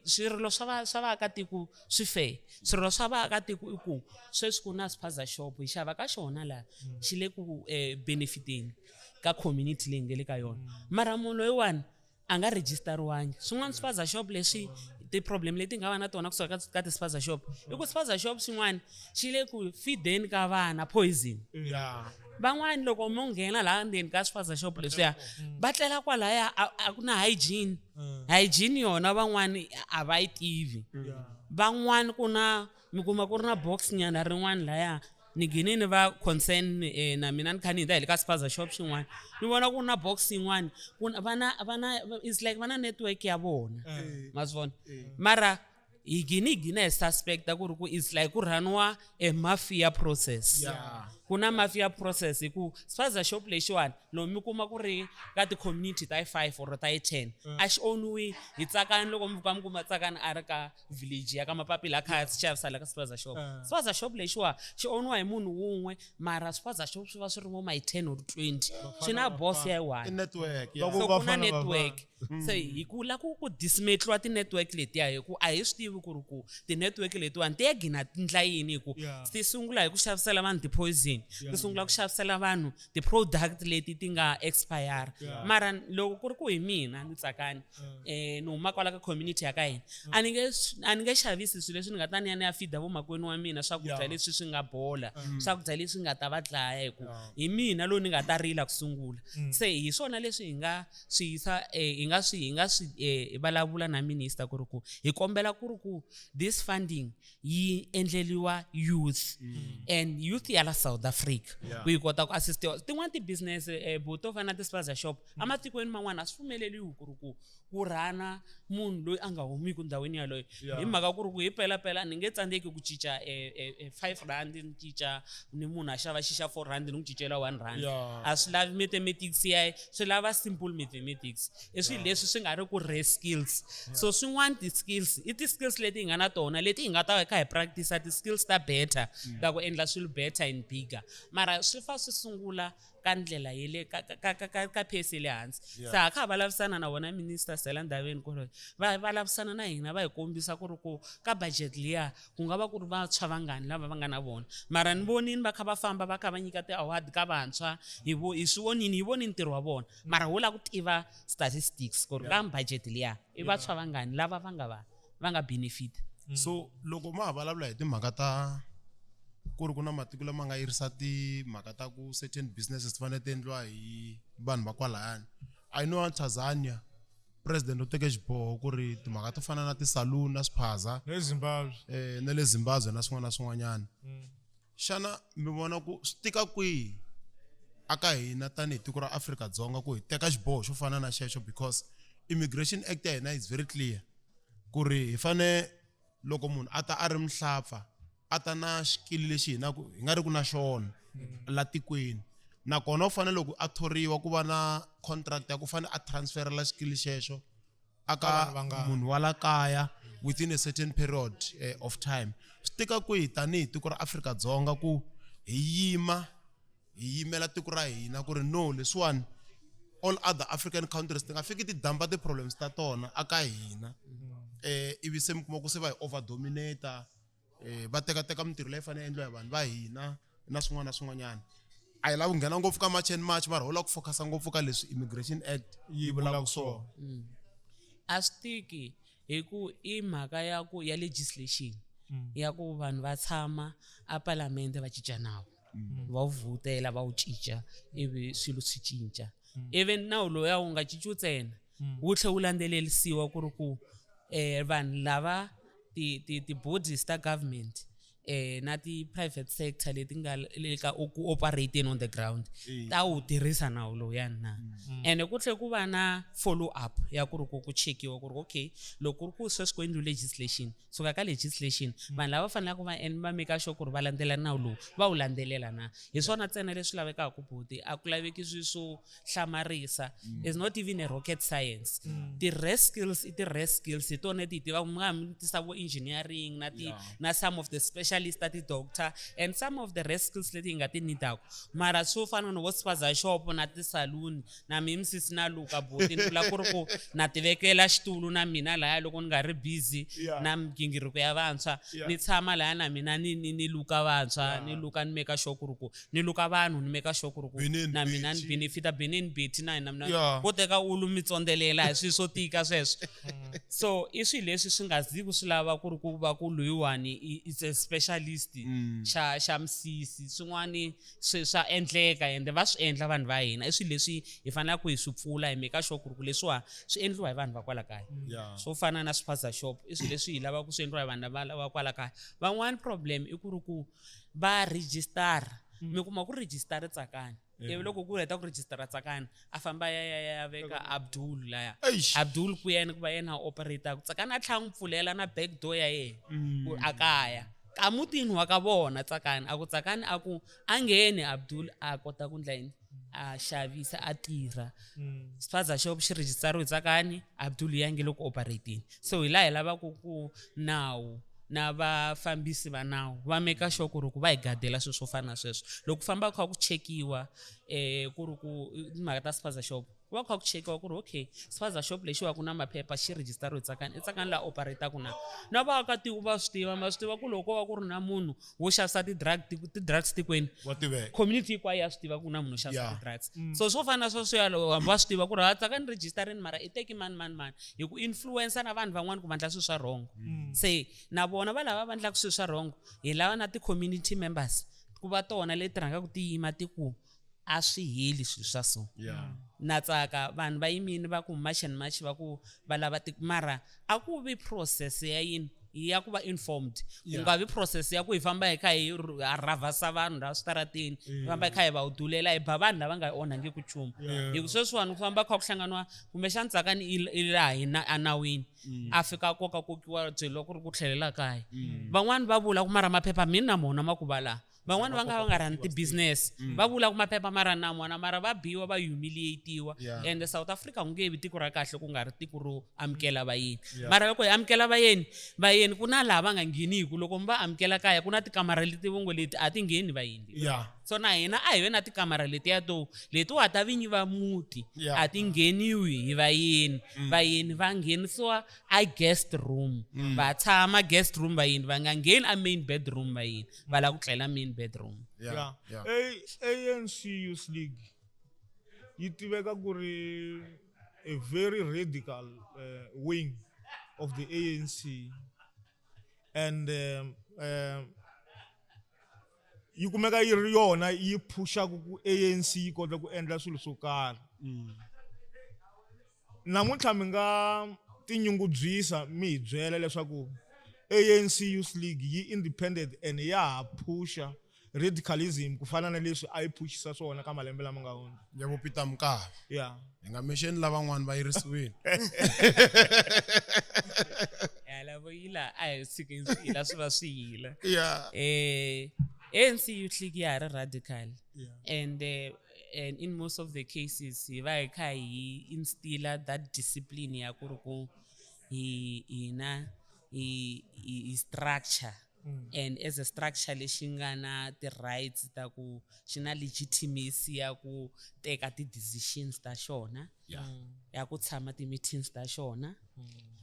swirilo swa va swa vaakatiko swi fair swirilo swa vaakatiko i ku sweswi ku na spaza shop hi xava ka xona laha xi le ku benefiteni ka community leyi nga le ka yona mara munhu loyiwani a nga rejistariwangi swin'wana swipaza shop leswi ti-problem leti nga va na tona kusuka ka ti-spaza shop i ku spaza shop xin'wana xi le ku fideni ka vana poison van'wani loko mo nghena laha ndzeni ka swipaza shop leswiya va tlela kwalaya a ku na hygiene hygiene yona van'wani a va yi tivi van'wani ku na mi kuma ku ri na box nyana rin'wana laya ni gine ni va concern na mina ni kha ni hundza hi le ka spaza shop xin'wana ni vona ku ri na box yin'wana ku na va na va na it's like va na network ya vona ma swi vona mara hi gine hi gina hi suspecta ku ri ku it's like ku rhaniwa a mafia process ku na mafia process hi ku spaza shop lexiwani loko mi kuma ku ri ka ti-community ta yi 5 or ta yi 10 a xi owniwi hi Tsakani loko mi fika mi kuma Tsakani a ri ka village ya ka Mapapila a kha a xavisa la ka spaza shop spaza shop lexiwa xi owniwa hi munhu wun'we mara spaza shop swi va swi ri vo ma yi 10 or 20 swi na boss ya yi one
i network
Va ku
so ku na
Bafana
network se hi ku la ku ku dismantliwa ti-network letiya hi ku a hi swi tivi ku ri ku ti-network letiwani ti ya gina ti ndla yini hi ku ti sungula hi ku xavisela vanhu ti-poison ti sungula ku xavisela vanhu ti-product leti ti nga expire mara loko ku ri ku hi mina ni Tsakani ni huma kwala ka community ya ka hina a ni nge a ni nge xavisi swilo leswi ni nga ta ni ya ni ya feeda vomakwenu wa mina swakudya leswi swi nga bola swakudya leswi nga ta va dlaya hi ku hi mina loyi ni nga ta rila ku sungula se hi swona leswi hi nga swi yisa hi nga swi hi nga swi vulavula na minister ku ri ku hi kombela ku ri ku this funding yi endleliwa youth and youth ya la South South Africa ku yi kota ku assistiwa tin'wani ti-business um to fana na ti-spaza shop ematikweni man'wana a swi pfumeleliwi ku ri ku ku rhana munhu loyi a nga humiki ndhawini yaloyo hi mhaka ku ri ku hi pelapela ni nge tsandzeki ku cinca 5 rand ni cinca ni munhu a xava xi xa 4 rand ni n'wi cincela 1 rand. A swi lavi mathematics ya swi lava simple mathematics. I swilo leswi swi nga ri ku rare skills. So swin'wana ti-skills i ti-skills leti hi nga na tona leti hi nga ta va kha hi practice ti-skills ta better ta ku endla swilo better and bigger, mara swi fa swi sungula ka ndlela ye le ka pace ya le hansi. Se ha kha ha vulavisana na vona Minister Stella Ndabeni ku ri va vulavisana na hina, va hi kombisa ku ri ku ka budget liya ku nga va ku ri vantshwa vangani lava va nga na vona. Mara ni vonini va kha va famba va kha va nyika ti-award ka vantshwa, hi vo hi swi vonini, hi vonini ntirho wa vona, mara ho lava ku tiva statistics ku ri ka budget liya i vantshwa vangani lava va nga benefit.
So loko ma ha vulavula hi timhaka ta ku ri ku na matiko lama nga yirisa timhaka ta ku certain businesses ti fanele ti endliwa hi vanhu va kwalayani, I know Tanzania president u teke xiboho ku ri timhaka to fana na ti-saloon na swiphaza
Le Zimbabwe.
Na le Zimbabwe na swin'wana na swin'wanyana. Xana mi vona ku swi tika kwihi aka hina tanihi tiko ra Afrika-Dzonga ku hi teka xiboho xo fana na xexo? Because Immigration Act ya hina is very clear ku ri hi fane loko munhu a ta a ri muhlapfa, a ta na xikili lexi hina ku hi nga ri ku na xona la tikweni, nakona u fanele loko a thoriwa ku va na contract ya ku fanele a transferela xikili xexo aka
vanhu vangani.
Munhu wa la kaya within a certain period of time. Swi tika kwihi tanihi tiko ra Afrika-Dzonga ku hi yima hi yimela tiko ra hina ku ri no, leswiwani all other African countries ti nga fiki ti dumpa ti-problems ta tona aka hina, ivi se mi kuma ku se va hi over dominata, va tekateka mintirho leyi fanele endliwa hi vanhu va hina na swin'wana na swin'wanyana? A hi lavi ku nghena ngopfu ka March and March, mara ho lava ku focusa ngopfu ka leswi Immigration Act yi vulaka swona.
A swi tiki hi ku i mhaka ya ku ya legislation ya ku vanhu va tshama a palamende va cinca nawu, va wu vhutela, va wu cinca, ivi swilo swi cinca. Even nawu lowuya wu nga cinciwi ntsena, wu tlhe wu landzelerisiwa ku ri ku vanhu lava ti bodies ta government na ti-private sector leti nga le ka ku operating on the ground ta wu tirhisa nawu lowuyani na. Ene ku tlhe ku va na follow up ya ku ri ku chekiwa ku ri okay, loko ku ri ku sweswi ku endliwe legislation, suka ka legislation vanhu lava faneleke va va make sure ku ri va landzela nawu lowu, va wu landzelela na. Hi swona ntsena leswi lavekaka buti, a ku laveki swilo swo hlamarisa, is not even a rocket science. Ti-rare skills i ti-rare skills, hi tona ti hi tivaka. Mi nga ha tisa vo engineering na ti na some of the specialist ta ti-doctor and some of the rare skills leti hi nga ti needaka, mara swo fana no vo spaza shop na ti-saloon na mimsisi na luka buti, ni vula ku ri ku na tivekela xitulu na mina laya loko ni nga ri busy na migingiriko ya vantshwa, ni tshama laya na mina ni luka vantshwa, ni luka ni make sure ku ri ku ni luka vanhu, ni make sure ku ri ku
Benini
na mina ni
Betty.
Benefita benini beti na hina mina ko teka ulu mi tsondzelela hi swilo swo tika sweswo. So i swilo leswi swi nga ziku swi lava ku ri ku va ku loyiwani it's a specialist xa misisi. Swin'wani swi swa endleka ende va swi endla vanhu va hina. I swilo leswi hi faneleke ku hi swi pfula, hi make sure ku ri ku leswiwa swi endliwa hi vanhu va kwala kaya. Swo fana na spaza shop i swilo leswi hi lavaka ku swi endliwa hi vanhu lava va kwala kaya. Van'wani problem i ku ri ku va registara, mi kuma ku registara Tsakani, ivi loko ku heta ku registara Tsakani a famba ya veka Abdul laya.
Eish.
Abdul ku yena ku va yena a operataku, Tsakani a tlhela a n'wi pfulela na back door ya yena ku a kaya ka mutini wa ka vona. Tsakani a ku, Tsakani a ku a ngheni, Abdul a kota ku ndla yini, a xavisa, a tirha. Spaza shop xi rejistariwe Tsakani, Abdul ya nge le ku operating. So hi laha hi lavaka ku nawu na vafambisi va nawu va make sure ku ri ku va hi gadela swilo swo fana na sweswo. Loko ku famba kha ku chekiwa ku ri ku timhaka ta spaza shop, ku va kha ku chekiwa ku ri okay, spaza shop lexiwa ku na maphepha, xi rejistariwe Tsakani, i Tsakani laha operataku na na vaakatiko va swi tiva, ma swi tiva ku loko ko va ku ri na munhu wo xavisa ti-drugs tikweni,
Wa tiveka.
Community hinkwayo ya swi tiva ku na munhu wo xavisa ti-drugs. So swo fana na sweswiya, loko hambi va swi tiva ku ri ha Tsakani registerini, mara i teki mani mani mani hi ku influencer na vanhu van'wani ku va endla swilo swa wrong. Se na vona va lava va endlaka swilo swa wrong, hi lava na ti-community members ku va tona leti rhangaka ti yima ti ku a swi heli swilo swa so. Na tsaka vanhu va yimini va ku March and March, va ku va lava ti, mara a ku vi process ya yini. ya ku va informed ku nga vi process ya ku hi famba hi kha hi rhavhasa vanhu laha switarateni hi famba hi kha hi va hudulela hi ba vanhu lava nga hi onhangiki nchumu hi ku sweswiwani ku famba kha ku hlanganiwa kumbexani tsakani i laha hi na enawini a fika a koka kokiwa byeriwa ku ri ku tlhelela kaya van'wani va vula ku mara maphepha mina na mona ma ku va laha van'wani va nga va nga rhani ti-business va vula ku maphepha mara na mona mara va biwa va humiliatiwa and South Africa ku nge vi tiko ra kahle ku nga ri tiko ro amukela vayeni mara loko hi amukela vayeni vayeni ku na laha va nga ngheniku loko mi va amukela kaya ku na tikamara leti vongo leti a ti ngheni vayeni so na hina a hi ve na tikamara letiya to letiwa ta vinyi va muti a ti ngheniwi hi vayeni vayeni va nghenisiwa a guest room va tshama guest room vayeni va nga ngheni a main bedroom vayeni va lava ku tlela main bedroom
Yeah. Yeah.
ANC Youth League yi tiveka ku ri a very radical wing of the ANC and yi kumeka yi ri yona yi phuxaka ku ANC yi kota ku endla swilo swo karhi namuntlha mi nga tinyungubyisa mi hi byela leswaku ANC Youth League yi independent and ya ha phusha radicalism ku fana na leswi a yi phushisa swona ka malembe lama nga hundza
ya vo Peter Mokaba
ya
hi nga mention lavan'wana va yirisiwile
ya lavo yila a hi tshiki swi yila swi va swi yila
yeah
ANC Youth League ya ha ri radical and and in most of the cases hi va hi kha hi instilla that discipline ya ku ri ku hi hina hi structure and as a structure lexi nga na ti-rights ta ku xi na legitimacy ya ku teka ti-decisions ta xona ya ku tshama ti-meetings ta xona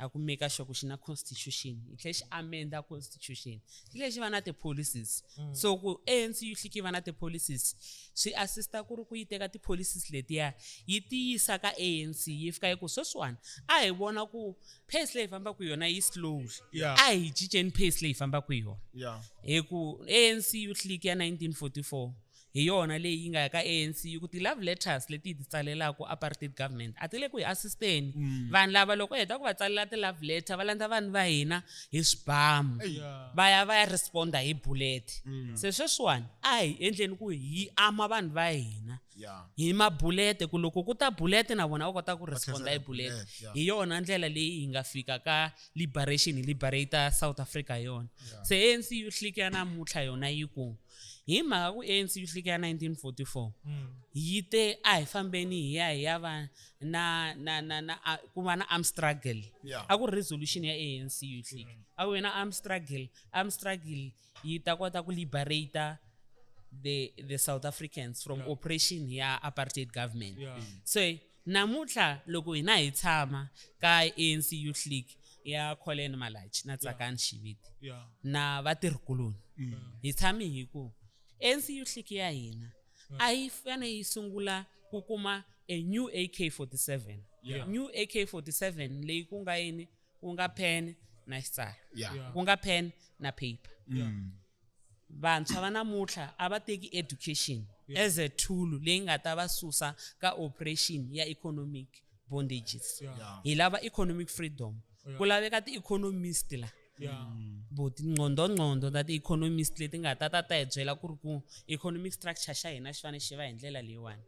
ya ku make sure ku xi na constitution hi tlhela xi amenda constitution xi tlhela xi va na ti-policies so ku ANC yi hliki va na ti-policies swi assista ku ri ku yi teka ti-policies letiya yi tiyisa ka ANC yi fika yi ku sweswiwani a hi vona ku pace leyi fambaka yona yi slow a hi cinceni pace leyi fambaka yona hi ku ANC Youth League ya 1944 hi yona leyi yi nga ya ka ANC yi ku ti-love letters leti hi ti tsalelaka apartheid government a ti le ku hi assisteni vanhu lava loko heta ku va tsalela ti-love letter va landza vanhu va hina hi swibamu va ya va ya responda hi bullet se sweswiwani a hi endleni ku hi ama vanhu va hina hi mabulete ku loko ku ta bulete na vona va kota ku responda hi bulete hi yona ndlela leyi hi nga fika ka liberation hi liberate South Africa hi yona se ANC Youth League ya namuntlha yona yi ku hi mhaka ku ANC Youth League ya 1944 yi te a hi fambeni hi ya hi ya va na na na na ku va na arm struggle a ku resolution ya ANC Youth League a ku ve na arm struggle arm struggle yi ta kota ku liberate the South Africans from oppression ya apartheid government so namuntlha loko hina hi tshama ka ANC Youth League ya Colin Malatji na Tsakani Xiviti na vatirhikuloni hi tshami hi ku ANC Youth League ya hina a yi fane yi sungula ku kuma a new AK47 new AK47 leyi ku nga yini ku nga pen na xitsalo ku nga pen na paper vantshwa va namuntlha a va teki education as a tool leyi nga ta va susa ka operation ya economic bondages hi lava economic freedom ku laveka ti-economist la vo tinqondonqondo ta ti-economist leti nga ta ta ta hi byela ku ri ku economic structure xa hina xi fanele xi va hi ndlela leyiwani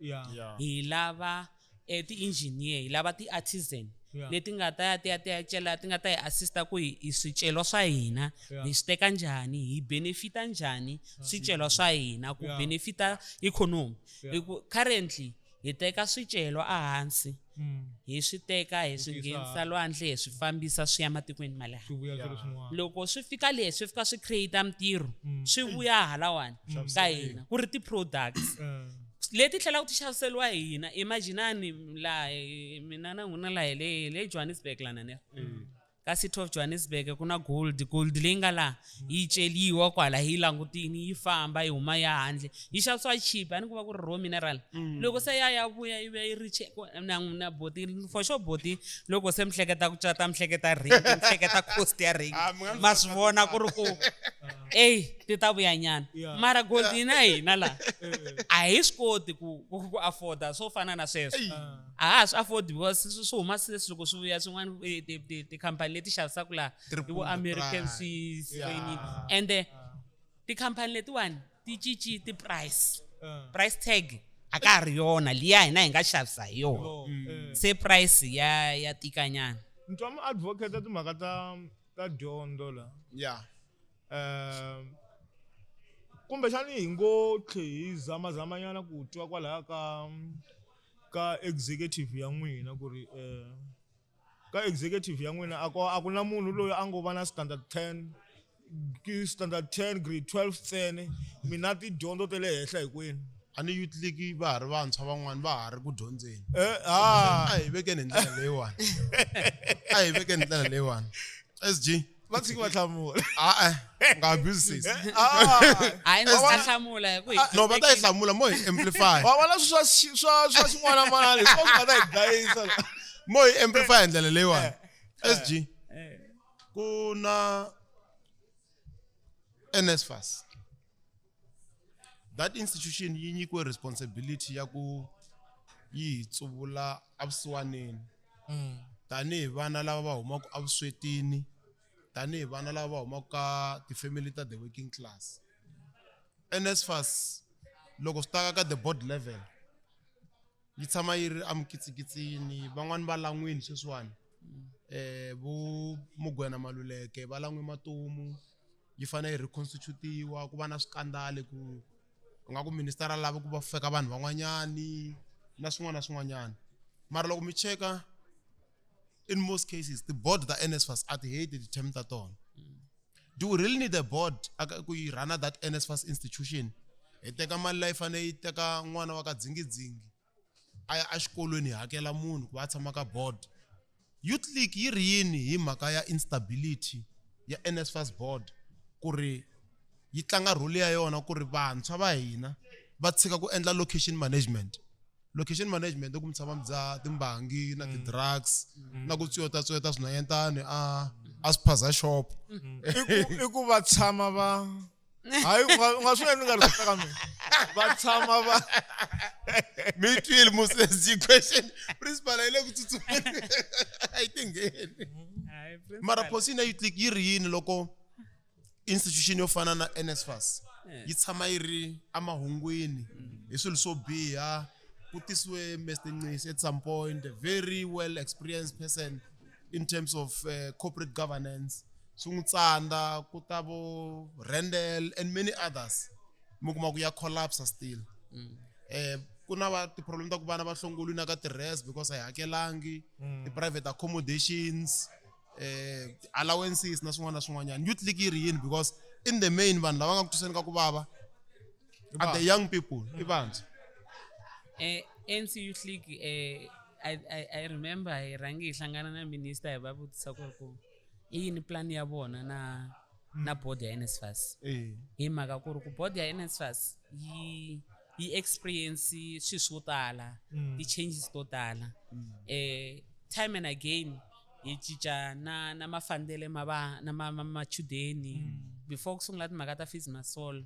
hi lava ti-engineer hi lava ti-artisan leti nga ta ya ti ya ti ya cela ti nga ta hi assista ku hi swicelwa swa hina hi swi teka njhani hi benefita njhani swicelwa swa hina ku benefita economy hi ku currently hi teka swicelwa ehansi hi swi teka hi swi nghenisa lwandle hi swi fambisa swi ya matikweni ma le handle loko swi fika le swi fika swi create mintirho swi vuya halawani ka hina ku ri ti-products leti tlhelaka ti xaviseriwa hina imaginani laha mina na n'wina laha hi le le Johannesburg lana ne ka City of Johannesburg ku na gold gold leyi nga laha yi celiwa kwala hi langutini yi famba yi huma ya handle yi xavisiwa cheap a ni ku va ku ri raw mineral loko se ya ya vuya yi vuya yi ri na na boti for sure boti loko se mi hleketa ku cata mi hleketa ring mi hleketa cost ya ring ma swi vona ku ri ku Eyi ti ta vuya nyana.
Yeah.
Mara gold yi na hina laha a hi swi koti ku afforda swo fana na sweswo. A ha ha swi afford because swi huma se loko swi vuya swin'wana tikhampani leti xavisaka laha i vo
Triple the
American
price.
Swiss
Yeah.
ende tikhampani letiwani ti cinci ti-price price tag a ka ha ri yona liya hina hi nga xavisa hi yona se price ya tikanyana.
Ni twa mi-advocate timhaka ta dyondzo la.
Yeah.
Kumbexani hi ngo tlhe hi zamazamanyana ku twa kwalaya ka executive ya n'wina ku ri ka executive ya n'wina a ku na munhu loyi a ngo va na standard 10 ki standard 10 grade 12 ntsena mina tidyondzo ta le henhla hinkwenu.
A ni youth league va ha ri vantshwa van'wani va ha ri ku dyondzeni. A hi vekeni hi ndlela leyiwani. A hi vekeni hi ndlela leyiwani. SG.
Va tshiki va hlamula.
A-e, u nga abuse sis.
Hayi, ndzi ta hlamula hi ku hi
No, va ta yi hlamula mo hi amplify.
Wa vona swi swa xin'wana manana leswi swi nga ta hi dlayisa la.
Mo hi amplify hi ndlela leyiwani. SG. Ku na NSFAS. That institution yi nyikiwe responsibility ya ku yi hi tsuvula evusiwaneni. Tanihi vana lava va humaka evuswetini, tanihi vana lava va humaka ka ti-family ta the working class. NSFAS loko swi ta ka the board level yi tshama yi ri emikitsikitsini, van'wani va lan'wini sweswiwani. Vo Mugwena Maluleke va lan'we matomu, yi fanele yi reconstitutiwa, ku va na swikandali ku u nga ku minister a lava ku va feka vanhu van'wanyani na swin'wana na swin'wanyana. Mara loko mi cheka in most cases the board ta NSFAS a ti heti ti-term ta tona. Do we really need a board ku yi run that NSFAS institution? Hi teka mali leyi fanele yi teka n'wana wa ka dzingidzingi a ya exikolweni hi hakela munhu ku va a tshama ka board. Youth League yi ri yini hi mhaka ya instability ya NSFAS board ku ri yi tlanga role ya yona ku ri vantshwa va hina va tshika ku endla location management. Location management i ku mi tshama mi dzaha timbangi na ti-drugs na ku tswiyota-tswiyota swinhwanyetani a spaza shop.
I ku va tshama va hayi u nga swi endli nga ri swi ka mina. Va tshama va
Mi twile Moses question principal a yi le ku tsutsumeni a yi tingheni.
Hayi, principal.
Mara policy na Youth League yi ri yini loko institution yo fana na NSFAS yi tshama yi ri emahungwini hi swilo swo biha? Ku tisiwe Mr Nxesi at some point, a very well experienced person in terms of corporate governance. Swi n'wi tsandza ku ta vo Randall and many others. Mi kuma ku ya collapse still. Ku na va ti-problem ta ku vana va hlongoliwile na ka ti-res because a hi hakelangi, ti-private accommodations, allowances na swin'wana na swin'wanyana. Youth League yi ri yini? Because in the main vanhu lava nga ku twiseni ka ku vava are the young people, i vantshwa.
ANC Youth League, I remember hi rhangi hi hlangana na minister hi va vutisa ku ri ku i yini plan ya vona na board ya NSFAS. Hi mhaka ku ri ku board ya NSFAS yi experience swilo swo tala, ti-changes to tala. Time and again hi cinca na mafambelo ma va na ma, ma machudeni. Before ku sungula timhaka ta Fees Must Fall,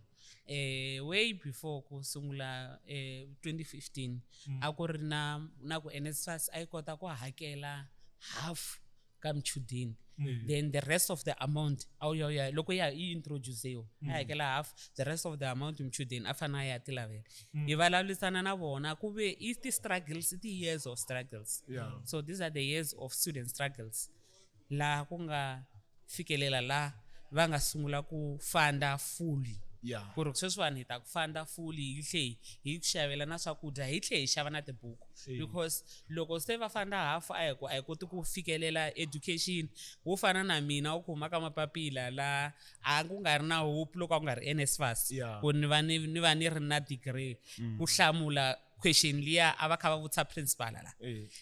way before ku sungula 2015, a ku ri na ku NSFAS a yi kota ku hakela half ka mchudeni. Then the rest of the amount a wu ya, ya loko ya yi introduce-iwa, a hakela half, the rest of the amount mchudeni a fanele a ya ti lavela. Hi vulavurisana na vona ku ve i ti-struggles, i ti-years of struggles. So these are the years of student struggles laha ku nga fikelela la va nga sungula ku funda fully. Ku ri sweswiwani hi ta ku funda fully, hi tlhe hi ku xavela na swakudya, hi tlhe hi xava na tibuku. Because loko se va funda half a hi ku a hi koti ku fikelela education wo fana na mina u kuma ka mapapila la a ku nga ri na hope loko a ku nga ri NSFAS. Ku ni va ni, ni va ni ri na degree. Ku hlamula question liya a va kha va vutisa principal la.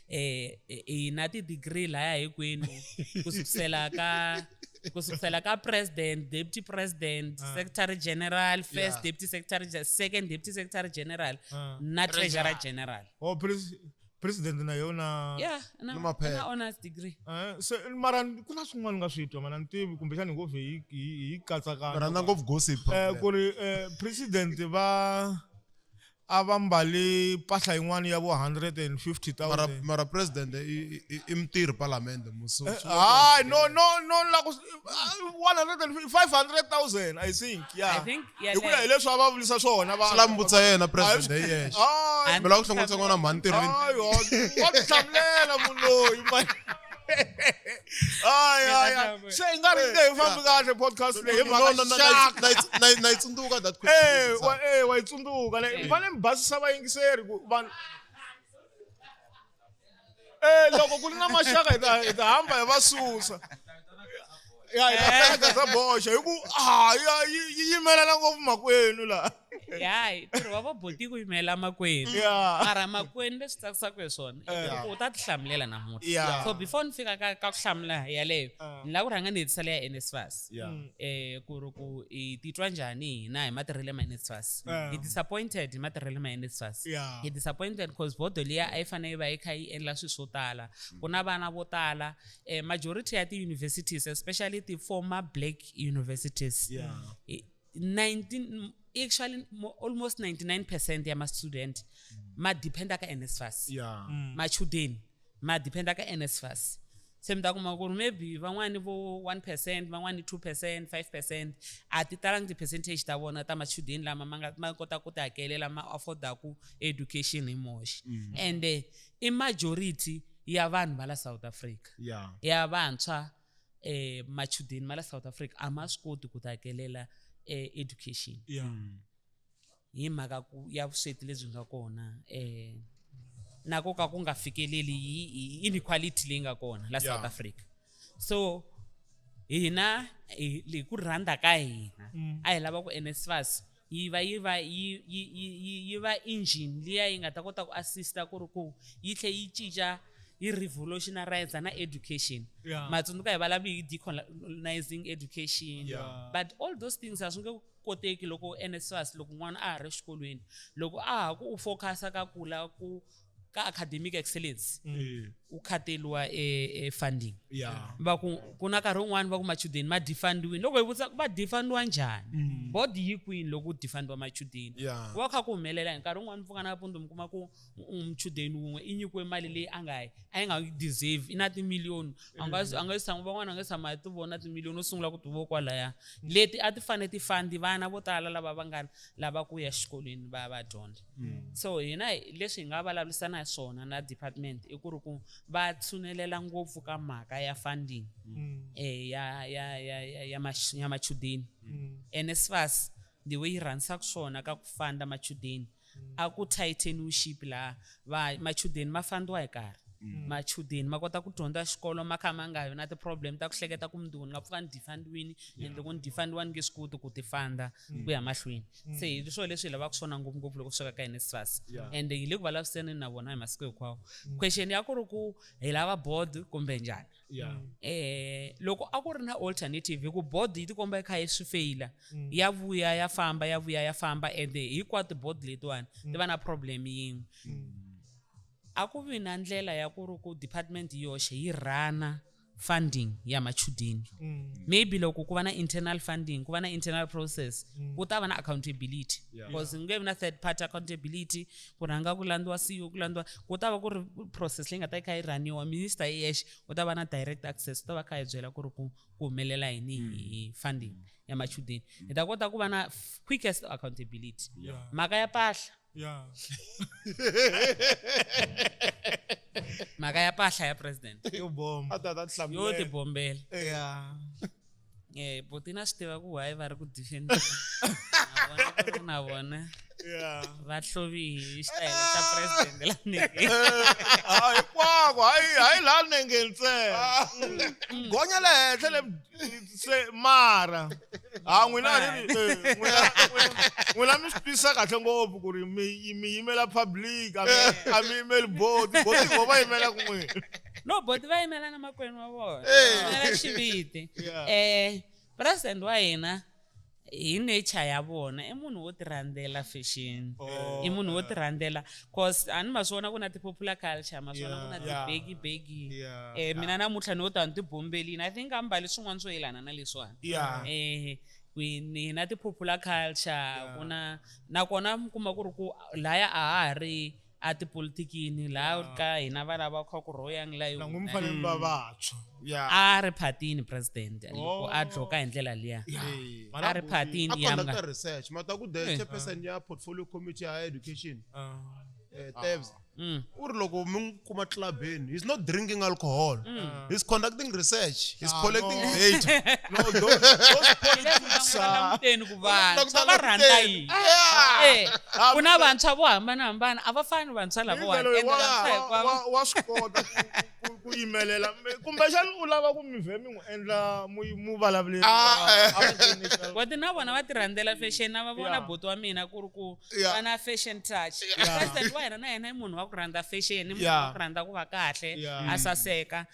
Hi na ti-degree laya hinkwenu ku sukusela ka president, deputy president, secretary general, first deputy secretary, second deputy secretary general, na treasurer general.
Oh, President na yona.
Yeah, na
Na maphepha.
na honors degree.
Se mara ku na swin'wana nga swi twa mana ni tivi kumbexani hi ngo vhe hi katsakanya.
Rhandza ngopfu gossip.
Ku ri president va a va mbali mpahla yin'wana ya vo 150,000.
Mara president i mutirhi palamende muso.
Hayi, no no no la ku 150 500,000 I think. Yeah.
I think
Hi ku ya hi leswi a va vulisa swona va.
Swi lava mi vutisa yena president hi yexe.
Hayi.
Mi lava ku hlongorisa n'wana mhani ntirhweni.
Hayi, wa tihlamulela munhu loyi man. Hayi, hayi, hayi. Se i nga ri nge hi fambi kahle podcast leyi hi
No,
mhaka
no, no,
xaka.
na yi tsundzuka that
Eh,
question.
wa yi tsundzuka ne. Mi fanele mi basisa vayingiseri ku vanhu loko ku ri na maxaka hi ta hamba hi va susa. Ya hi ta teka za boxa hi ku ya yi yimelela ngopfu makwenu laha.
Ya, ntirho wa vaboti ku yimela makwenu.
Yeah.
Mara makwenu leswi tsakisaka hi swona i ku u ta tihlamulela namuntlha.
Yeah.
So before ni fika ka ku hlamula yaleyo, ni lava ku rhanga ni hetisela ya NSFAS.
Yeah.
Ku ri ku hi titwa njhani hina hi matirhelo ma NSFAS. Hi disappointed hi matirhelo ma NSFAS.
Yeah.
Hi disappointed because bodo liya a yi fanele yi va yi kha yi endla swilo swo tala. Ku na vana vo tala, majority ya ti-universities, especially ti-former black universities.
Yeah.
19, actually almost 99% ya ma-student ma dependa ka NSFAS.
Yeah.
Machudeni ma dependa ka NSFAS. Se mi ta kuma ku ri maybe van'wani vo 1%, van'wani 2%, 5%, a ti talangi ti-percentage ta vona ta machudeni lama ma nga ma kota ku ti hakelela ma affordaku education hi moxe. And i majority ya vanhu va la South Africa.
Yeah.
Ya vantshwa machudeni ma la South Africa a ma swi koti ku ti hakelela education.
Yeah.
Hi mhaka ku ya vusweti lebyi nga kona na ku ka ku nga fikeleli hi inequality leyi nga kona la South Africa. So hina hi ku rhandza ka hina a hi lava ku NSFAS yi va yi va yi yi yi yi yi va engine liya yi nga ta kota ku assista ku ri ku yi tlhe yi cinca yi revolutionize na education.
Yeah.
Matsundzuka hi vulavula hi decolonizing education.
Yeah.
But all those things a swi nge koteki loko NSFAS loko n'wana a ha ri exikolweni, loko a ha ku u focusa ka ku la ku ka academic excellence, u khateliwa e funding.
Yeah.
Va ku ku na nkarhi wun'wani va ku machudeni ma defundiwini. Loko hi vutisa ku va defundiwa njhani, board yi kwini loko ku defundiwa machudeni?
Yeah.
Ku va kha ku humelela hi nkarhi wun'wani mpfuka nampundzu mi kuma ku muchudeni wun'we i nyikiwe mali leyi a nga yi a yi nga yi deserve, i na timiliyoni. A nga a nga tshama van'wana a nga tshama ti vona timiliyoni, u sungula ku ti vo kwalaya. Leti a ti fanele ti fund vana vo tala lava va nga lava ku ya xikolweni va va dyondza. So hina leswi hi nga vulavurisana hi swona na department i ku ri ku va tshunelela ngopfu ka mhaka ya funding ya ya ya ya ya ya machudeni. NSFAS the way yi rhandzaka swona ka ku funda machudeni, a ku tighteniwe ship laha va machudeni ma fundiwa hi nkarhi. Machudeni ma kota ku dyondza xikolo ma kha ma nga vi na ti-problem ta ku hleketa ku mundzuku ni nga pfuka ni defundiwini, and loko ni defundiwa ni nge swi koti ku ti funda ku ya mahlweni. Se hi swona leswi hi lavaka swona ngopfungopfu loko swi fika ka NSFAS. And hi le ku vulavuriseni na vona hi masiku hinkwawo. Question ya ku ri ku hi lava board kumbe njhani?
Yeah.
Loko a ku ri na alternative, hi ku board yi tikomba yi kha yi swi feyila, ya vuya ya famba, ya vuya ya famba, and hinkwato ti-board letiwani ti va na problem yin'we. A ku vi na ndlela ya ku ri ku department yi yoxe yi rhana funding ya machudeni. Maybe loko ku va na internal funding, ku va na internal process, ku ta va na accountability.
Yeah.
Because nge vi na third party accountability, ku rhanga ku landziwa CEO, ku landziwa, ku ta va ku ri process leyi nga ta yi kha yi rhaniwa, minister hi yexe u ta va na direct access, u ta va kha yi byela ku ri ku humelela yini hi funding ya machudeni. Hi ta kota ku va na quickest accountability.
Yeah.
Mhaka ya mpahla.
Yeah.
Mhaka ya mpahla ya president.
Yo bomba.
A ta ta
Yo
hlamula.
tibombela.
Yeah.
Boti na swi tiva ku why va ri ku defend. Na vona ku ri na vona.
Yeah.
Va hlovi hi xitayele xa president la nenge.
Hinkwako, hayi laha nenge ntsena. Gonya le henhla le se mara. Ha n'wina ri n'wina mi swi twisisa kahle ngopfu ku ri mi yimela public, a mi yimeli board, board vo va yimela ku n'wina.
No, board va yimela na makwenu wa vona. Yimela xiviti.
Yeah.
President wa hina Hi nature ya vona i munhu wo tirhandzela fashion.
Oh,
I munhu wo tirhandzela, cause a ni ma swi vona ku na ti-popular culture, ma swi vona ku na
Yeah.
ti-baggy baggy.
Yeah.
Mina namuntlha ni wo ta ni tibombelini, I think a mbali swin'wana swo yelana na leswiwani.
Yeah.
Ni na ti-popular culture ku na nakona mi kuma ku ri ku laya a ha ha ri a tipolitikini laha ka hina va lava kha ku royang la
Na n'wi mi fanele mi va vantshwa.
Yeah.
A ri phatini president loko a
Oh.
dloka hi ndlela liya.
Eh.
A ri phatini
A
ya
conducta research mata ku the chairperson ya portfolio committee ya education, Tebs, u ri loko mi n'wi kuma clubini, he's not drinking alcohol, he's conducting research, he's collecting
no.
data.
No, those politics are
Languteni ku vantshwa va
Languteni.
rhandza yini.
Yeah.
Ku na vantshwa vo hambanahambana, a va fani vantshwa lavawani.
Loyi
Ende vantshwa hinkwavo
wa swi kota ku yimelela. Kumbexani u lava ku mi vhe mi n'wi endla mu vulavuleli.
Ah, eh.
Koti na vona va ti rhandzela fashion, na va vona buti wa mina ku ri ku va na fashion touch. President wa hina na yena i munhu wa ku rhandza fashion, i munhu wa ku rhandza ku va kahle, a saseka,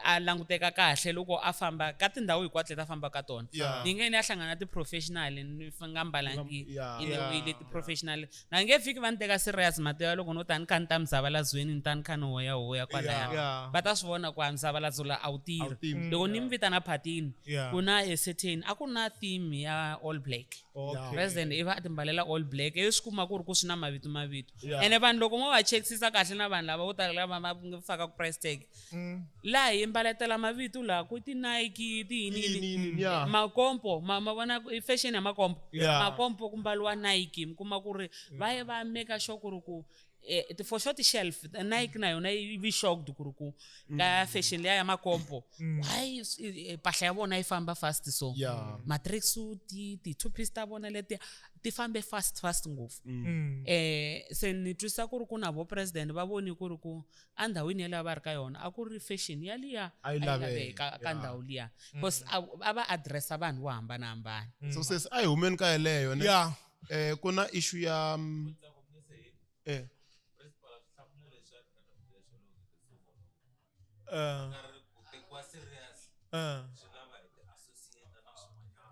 a languteka kahle loko a famba ka tindhawu hinkwato leti a fambaka ka tona. Ni nge ni ya hlangana na ti-professional ni nga mbalangi in a way leti professional, na nge fiki va ni teka serious mativa loko no ta ni kha ni ta muzavalazweni, ni ta ni kha ni hoyahoya kwalaya. Va ta swi vona ku a muzavalazo la a wu tirhi.
Tirhi.
Loko ni mi vitana phatini, ku na a certain, a ku na theme ya all black. President i va a timbalela all black, ivi swi kuma ku ri ku swi na mavito mavito. Ene vanhu loko mo va chekisisa kahle na vanhu lava vo tala lava va fakaka price tag, laha hi mbaletela mavito laha ku ti-Nike, ti yini
Yini, yini, yeah.
Makompo, ma vona ku i fashion ya makompo. Makompo ku mbaliwa Nike, mi kuma ku ri va ye va make sure ku ri ku for sure ti-shelf Nike na yona yi vi shocked ku ri ku ka fashion liya ya makompo, why mpahla ya vona yi famba fast so. Ma-tracksuit, ti-two piece ta vona leti ti fambe fast fast ngopfu. Se ni twisisa ku ri ku na vo president va voni ku ri ku endhawini yaleyo va ri ka yona a ku ri fashion yaliya
A yi
a yi
laveka,
laveka ka ndhawu liya, because a va addressa vanhu vo hambanahambana.
So sesi, a hi humeni ka yeleyo ne.
Yeah.
Ku na issue ya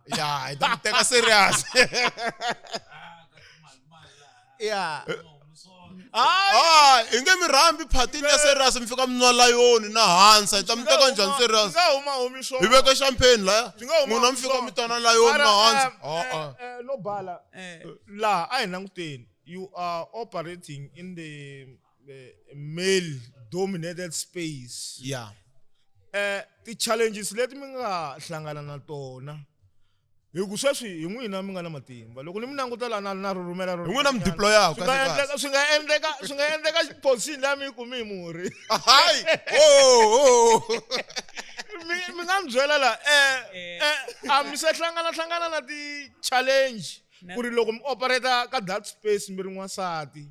Ya hi ta mi teka serious. Ah, hi nge mi rhambi phatini ya serious, mi fika mi nwa layoni na hansa, hi ta mi teka njhani serious?
Swi nga huma humi swona.
Hi veka champagne laya,
Swi nga huma
n'wina mi
humi
fika
swona.
mi twana layoni na
Mara,
hansa. Ah, ah.
No bala laha a hi languteni, you are operating in the male dominated space. Ti-challenges leti mi nga hlangana na tona, hi ku sweswi hi n'wina mi nga na matimba, loko ni mi languta laha na rhurhumela.
Hi n'wina mi deployaka
Swi nga
kahle kahle.
endleka, swi nga endleka position leyi mi yi kumi hi murhi.
Hayi, oh, oh.
Mi nga mi byela la, a mi se hlangana na ti-challenge ku ri loko mi operate ka that space mi ri n'wansati,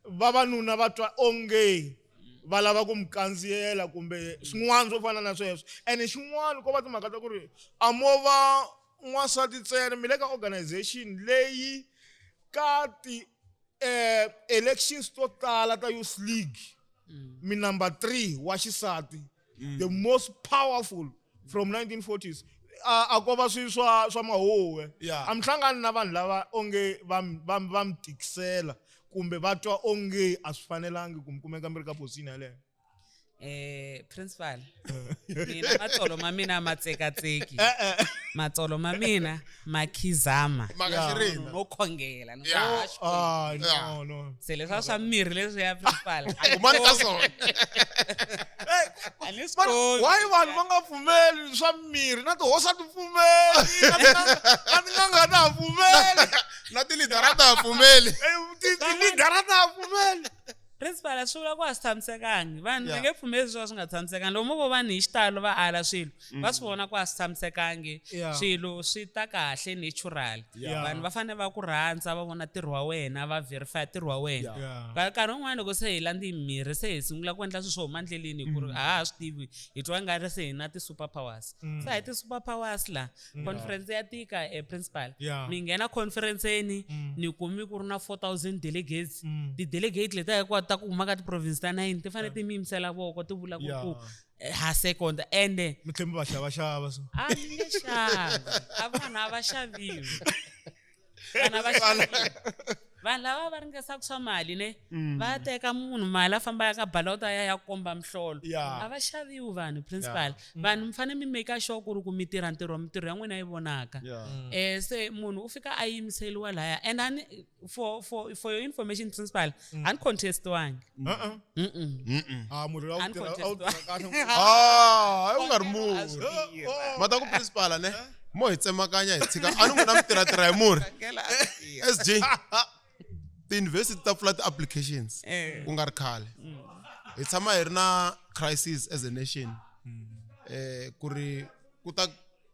vavanuna va twa onge va lava ku mi kandziyela kumbe swin'wana swo fana na sweswo? Ene xin'wana ko va timhaka ta ku ri a mo va n'wansati ntsena mi le ka organization leyi ka ti elections to tala ta youth league mi number 3 wa xisati, the most powerful from 1940s, a ko va swi swa mahuwe. A mi hlangani na vanhu lava onge va mi tikisela kumbe va twa onge a swi fanelangi ku mi kumeka mi ri ka position yaleyo?
Principal, mina matsolo ma mina ma tsekatseki, matsolo ma mina ma khizama.
Maka xirina.
No khongela no.
Ah, no, no.
Se leswa swa mirhi leswi ya principal,
Humani ka swona.
a ni swi
Mara,
koti.
why vanhu va nga pfumeli swa mirhi, na tihosi a ti pfumeli, na tin'anga ta ha pfumeli?
Na tilidara ta ha pfumeli.
Tilidara ta ha pfumeli.
Principal, swi vula ku a swi tshamisekangi, vanhu va nge pfumeli swo ka swi nga tshamisekangi. Loko mo vo vanhu hi xitalo va ala swilo, va swi vona ku a swi tshamisekangi. Swilo swi ta kahle natural. Vanhu va fanele va ku rhandza, va vona ntirho wa wena, va verify ntirho wa wena. Nkarhi wun'wani loko se hi landzi mirhi, se hi sungula ku endla swilo swo huma endleleni, hi ku ri a ha ha swi tivi, hi twa nga ri se hi na ti-super powers. Se a hi ti-super powers la. Conference ya tika, principal. Mi nghena conference-eni, ni kumi ku ri na 4000 delegates. Ti-delegate letiya hinkwato ta ta ku huma ka ti-province ta 9 ti fanele ti mi yimisela voko ti vula ku ku ha second ende
mi tlhela mi va xavaxava so
a ni nge xavi a vanhu a va xaviwi vanhu a va xaviwi vanhu lava va ringesaka swa mali ne va teka munhu mali a famba ya ka balota ya ya komba mihlolo
Yeah.
a va xaviwi vanhu principal vanhu mi fanele mi make sure ku ri ku mi tirha ntirho mitirho ya n'wina yi vonaka
Yeah.
Se munhu u fika a yimiseliwa laya and ani for your information principal a ni contestiwangi
Uh-uh. Ah, murhi a wu tirha a wu tirha kahle
Ah, u nga ri
A
murhi
swi tirha.
mata ku principal ne mo hi tsemakanya hi tshika a ni n'wina mi tirhatirha hi murhi sg tiyunivhesiti ta pfula ti-applications ku nga ri khale hi tshama hi ri na crisis as a nation ku ri ku ta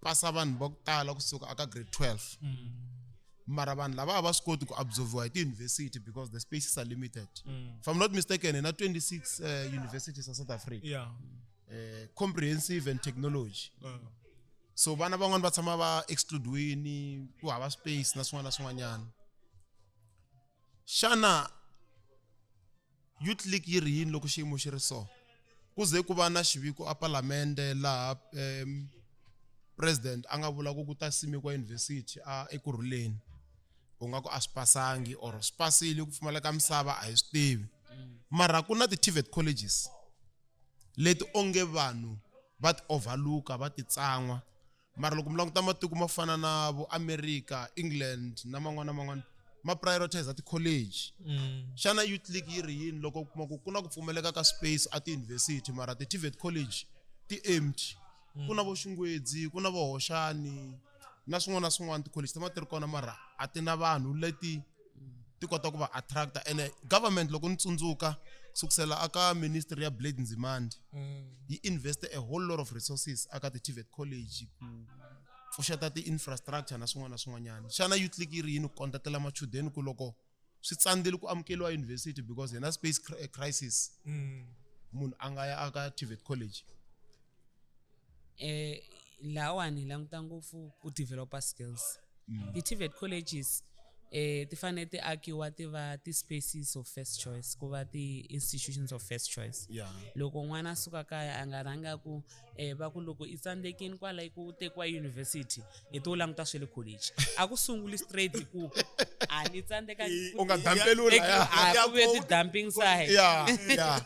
pasa vanhu va ku tala kusuka aka grade 12 mara vanhu lava a va swi koti ku absorbiwa hi tiyunivhesiti because the spaces are limited if I'm not mistaken hi na 26 universities ta South Africa
yeah
comprehensive and technology so vana van'wani va tshama va excludiwini ku hava space na swin'wana na swin'wanyana xana youth league yi ri yini loko xiyimo xi ri so ku ze ku va na xiviko a palamende laha president a nga vula ku ku ta simekiwa university a ekurhuleni u nga ku a swi pasangi or swi pasile ku pfumaleka misava a hi swi tivi mara ku na ti-TVET colleges leti onge vanhu va ti overlooka va ti tsan'wa mara loko mi languta matiko mo fana na vo America England na man'wana na man'wana ma prioritize ti-college xana youth league yi ri yini loko u kuma ku ku na ku pfumaleka ka space a tiyunivhesiti mara ti-TVET college ti empty ku na vo Xingwedzi ku na vo Hoxani na swin'wana na swin'wana ti-college ti va ti ri kona mara a ti na vanhu leti ti kota ku va attracta ene government loko ni tsundzuka kusukisela aka ministry ya Blade Nzimande yi investe a whole lot of resources aka ti-TVET college ku pfuxeta ti-infrastructure na swin'wana na swin'wanyana xana youth league yi ri yini ku kondletela machudeni ku loko swi tsandzile ku amukeliwa university because hi na space crisis munhu a nga ya aka TVET college
Lahawani hi languta ngopfu ku developer skills ti-TVET colleges ti fanele ti akiwa ti va ti-spaces of first choice ku va ti-institutions of first choice loko n'wana a suka kaya a nga rhanga ku va ku loko i tsandzekini kwala ku tekiwa university hi to languta swa le college a ku sunguli straight ku a ni tsandzeka
U nga dumpeliwi laya.
a ku ve ti-dumping side
yeah yeah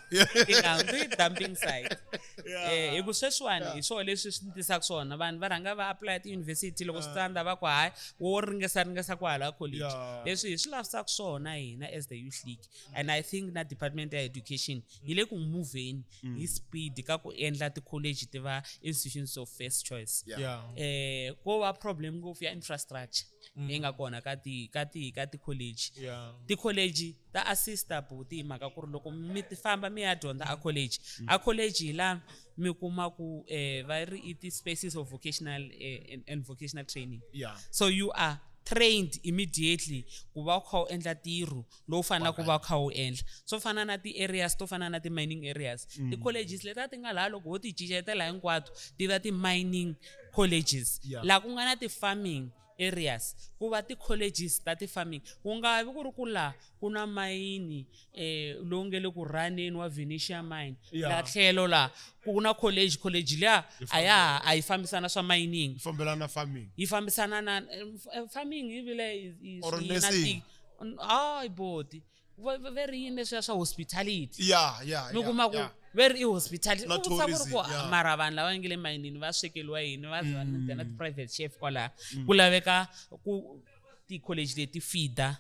ti nga hundzi dumping side hi ku sweswiwani hi swona leswi swi tisaka swona vanhu va rhanga va apply tiyunivhesiti loko swi tsandza va ku hayi wo ringesa ringesa kwahala college leswi hi swi lavisaka swona hina as the youth league and I think na department ya education yi le ku moveni hi speed ka ku endla ti-college ti va institutions of first choice ko va problem ngopfu ya infrastructure leyi nga kona ka ti ka ti ka ti-college ti-college ta assista buti hi mhaka ku ri loko mi ti famba mi ya dyondza a college a college hi laha mi kuma ku va ri i ti-spaces of vocational and vocational training so you are trained immediately ku va u kha u endla ntirho lowu faneleke ku va u kha u endla swo fana na ti-areas to fana na ti-mining areas ti-colleges leti a ti nga laha loko ho ti cincetela hinkwato ti va ti-mining colleges laha ku nga na ti-farming areas ku va ti-colleges ta ti-farming ku nga vi ku ri ku laha ku na mayini lowu nge le ku runeni wa Venetia mine la tlhelo laha ku na college college liya a ya ha a yi fambisana swa mining
yi fambelana na farming
yi fambisana na farming yi vile
Or
yi na
nursing.
hayi boti va ri yini leswiya swa hospitality
yeah yeah
mi kuma ku ve ri i hospitality
Na
U vutisa ku ri
tourism,
ku
yeah.
mara vanhu lava nge le mayinini va swekeliwa yini va za va na ti-private chef kwalaha ku laveka ku ti-college leti feeder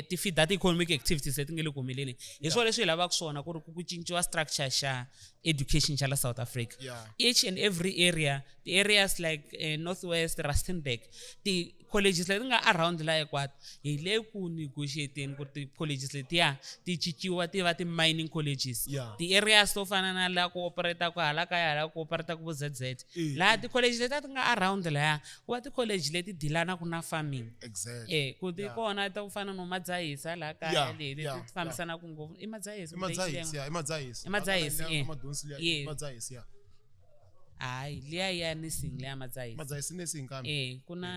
ti feeder ti-economic activities leti nge le ku humeleleni hi swona leswi hi lavaka swona ku ri ku cinciwa structure xa education xa la South Africa each and every area the areas like Northwest Rustenburg ti-colleges leti nga around la hinkwato hi le ku negotiateni ku ti-colleges letiya ti cinciwa ti va ti-mining colleges ti-areas to fana na la ku operata ku hala kaya hala ku operata ku vo ZZ laha ti-college leti a ti nga around laya ku va ti-college leti dilanaku na farming ku ti kona ta ku fana no Madzahisa laha kaya leyi leti ti fambisanaku ngopfu i Madzahisa
i Madzahisa ya i Madzahisa
I Madzahisa,
Aka Madonsi liya,
Yes.
i Madzahisa ya
hayi liya ya nursing liya Madzahisa
Madzahisa nursing kambe
ku na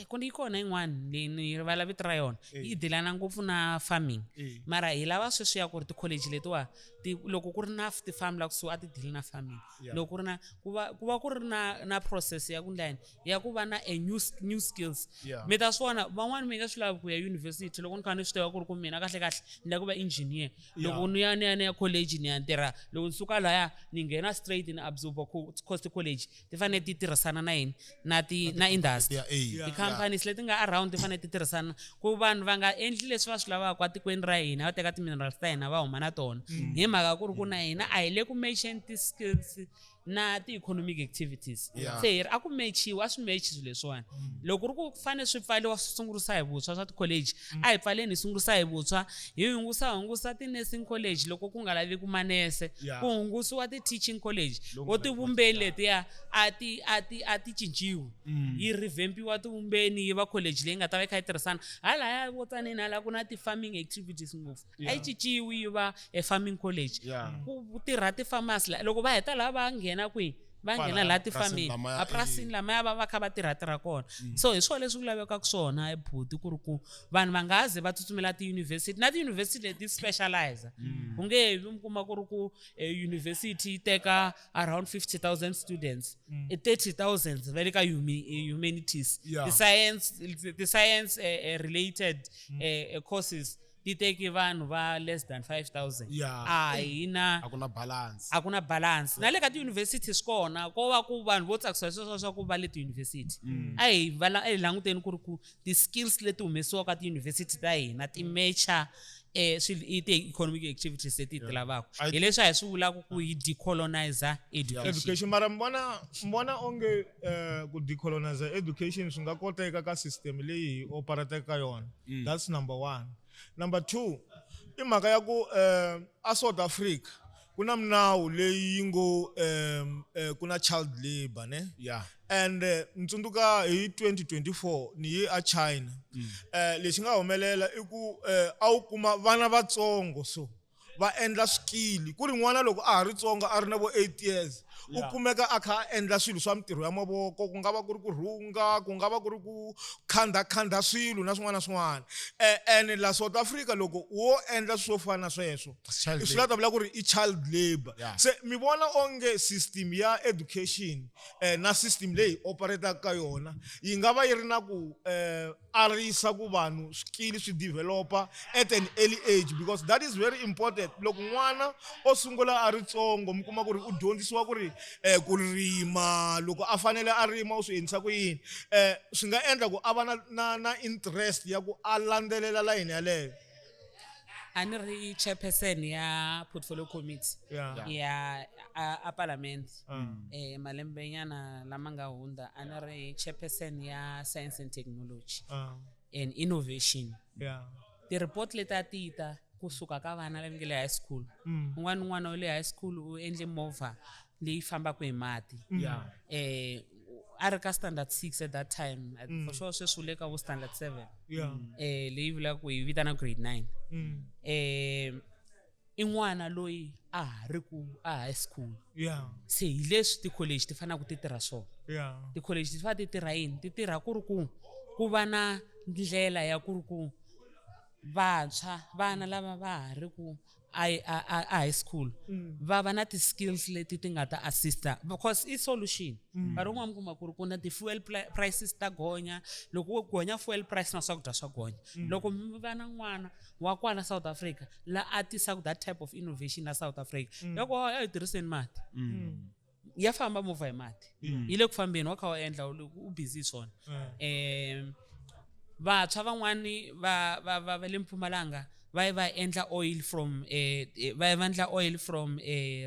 Ku yi kona yin'wana leyi ni rivala vito ra yona yi dilana ngopfu na farming mara hi lava sweswiya ku ri tikholeji letiwa ti loko ku ri na ti-farm la kusuhi a ti dili na farming loko ku ri na ku va ku va ku ri na na process ya ku ndla yini ya ku va na a new new skills mi ta swi vona van'wani mi nga swi lavi ku ya university loko ni kha ni swi tiva ku ri ku mina kahle kahle ni lava ku va engineer loko ni ya ni ya ni ya college ni ya tirha loko ni suka laya ni nghena straight ni absorb cost college ti fanele ti tirhisana na yini na ti na industry
Yeah, eh.
ti-companies leti nga around ti fanele ti tirhisana ku vanhu va nga endli leswi va swi lavaka atikweni ra hina va teka ti-minerals ta hina va huma na tona hi mhaka ku ri ku na hina a hi le ku matcheni ti-skills na ti-economic activities
Yeah.
se hi ri a ku mechiwi a swi mechi swilo leswiwani loko ku ri ku fanele swi pfaliwa swi sungurisa hi vuntshwa swa tikholeji a hi pfaleni hi sungurisa hi vuntshwa hi hungusa hungusa ti-nursing college loko ku nga laveki manese
Yeah.
ku hungusiwa ti-teaching college vo tivumbeni letiya a ti a ti a ti cinciwi yi revampiwa tivumbeni yi va college leyi nga ta va yi kha yi tirhisana halaya vo tsaneni hala ku na ti-farming activities ngopfu a yi cinciwi yi va a farming college
Yeah.
ku tirha ti-farmers la loko va heta laha va nghena kwihi va nghena laha tifamini
lamaya,
apurasini lamaya va va kha va tirha tirha kona so hi swona leswi ku lavekaka swona ebuti ku ri ku vanhu va nga ze va tsutsumela tiyunivhesiti na tiyunivhesiti leti specialize ku nge vi mi kuma ku ri ku university yi teka around 50,000 students i 30,000 va le ka humanities ti-science ti-science related courses ti teki vanhu va less than 5000
Yeah.
a hi na
a ku na balance
a ku na balance na le ka tiyunivhesiti swi kona ko va ku vanhu vo tsakisa hi sweswo swa ku va le tiyunivhesiti a hi va a hi languteni ku ri ku ti-skills leti humesiwaka tiyunivhesiti ta hina ti matcha swilo i ti-economic activities leti hi ti lavaka
I-
hi leswi a hi swi vulaka ku hi decolonizer education
education mara mi vona mi vona onge ku decolonize education swi nga koteka ka system leyi hi operateka ka yona that's number one number two i mhaka ya ku a South Africa ku na minawu leyi yi ngo ku na child labor ne
yeah
and ni tsundzuka hi 2024 ni ye a China lexi nga humelela i ku a wu kuma vana vatsongo so va endla swikili ku ri n'wana loko a ha ri tsongo a ri na vo 8 years u kumeka a kha a endla swilo swa mintirho ya mavoko ku nga va ku ri ku rhunga ku nga va ku ri ku khanda khanda swilo na swin'wana na swin'wana and la South Africa loko wo endla swo fana na sweswo
Child
swi la ta vula ku ri i child labor
Yeah.
se mi vona onge system ya education na system leyi operataka ka yona yi nga va yi ri na ku arisa ku vanhu swikili swi developa at an early age because that is very important loko n'wana o sungula a ri tsongo mi kuma ku ri u dyondzisiwa ku ri ku rima loko a fanele a rima u swi endlisa ku yini swi nga endla ku a va na na na interest ya ku a landzelela layini yaleyo
a ni ri chairperson ya portfolio committee
Yeah.
ya a parliament malembe nyana lama nga hundza a ni ri chairperson ya science and technology and innovation
yeah
ti-report leti a ti ta kusuka ka vana lava nge le high school un'wana un'wana wa le high school u endle movha leyi fambaka hi mati
yeah
a ri ka standard 6 at that time for sure sweswi u le ka vo standard 7
yeah
leyi vulaka ku hi vitana grade 9 i n'wana loyi a ha ri ku a high school
yeah
se hi leswi tikholeji ti faneleke ti tirha swona
yeah
tikholeji ti fanele ti tirha yini ti tirha ku ri ku ku va na ndlela ya ku ri ku vantshwa vana lava va ha ri ku a a a a high school va va na ti-skills leti ti nga ta assista because i solution nkarhi wun'wana mi kuma ku ri ku na ti-fuel prices ta gonya loko wo gonya fuel price na swakudya swa gonya loko mi va na n'wana wa kwala South Africa la a tisaka that type of innovation la South Africa loko a hi tirhiseni mati ya famba movha hi mati yi le ku fambeni wa kha wa endla u busy hi swona vantshwa van'wani va va va va le Mpumalanga va ye va endla oil from va ye va endla oil from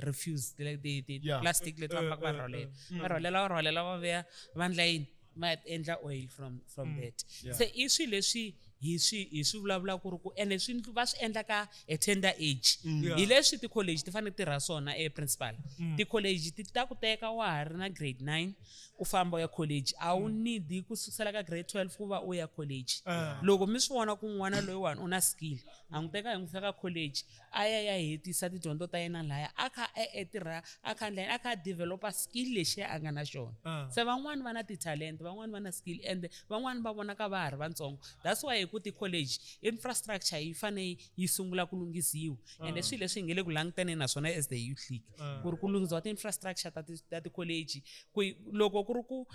refuse like the
Yeah.
plastic leti va fambaka va rhwalela va rhwalela va rhwalela va vuya va endla yini va endla oil from that se i swilo leswi hi swi hi swi vulavula ku ri ku ene swi va swi endla ka a tender age hi leswi ti-college ti fanele tirha swona e principal ti-college ti ta ku teka wa ha ri na grade 9 u famba u ya college a wu need ku sukisela ka grade 12 ku va u ya college loko mi swi vona ku n'wana loyiwani u na skill a n'wi teka hi n'wi fika college a ya ya hetisa tidyondzo ta yena laya a kha a e tirha a kha endla yini a kha a developa skill lexiya a nga na xona se van'wani va na ti-talent van'wani va na skill and van'wani va vonaka va ha ri vantsongo that's why hi ku ti-college infrastructure yi fane yi sungula ku lunghisiwa ende swilo leswi hi nge le ku langutaneni na swona as the youth league ku ri ku lunghisiwa ti-infrastructure ta ti ta ti-college ku loko ku ri ku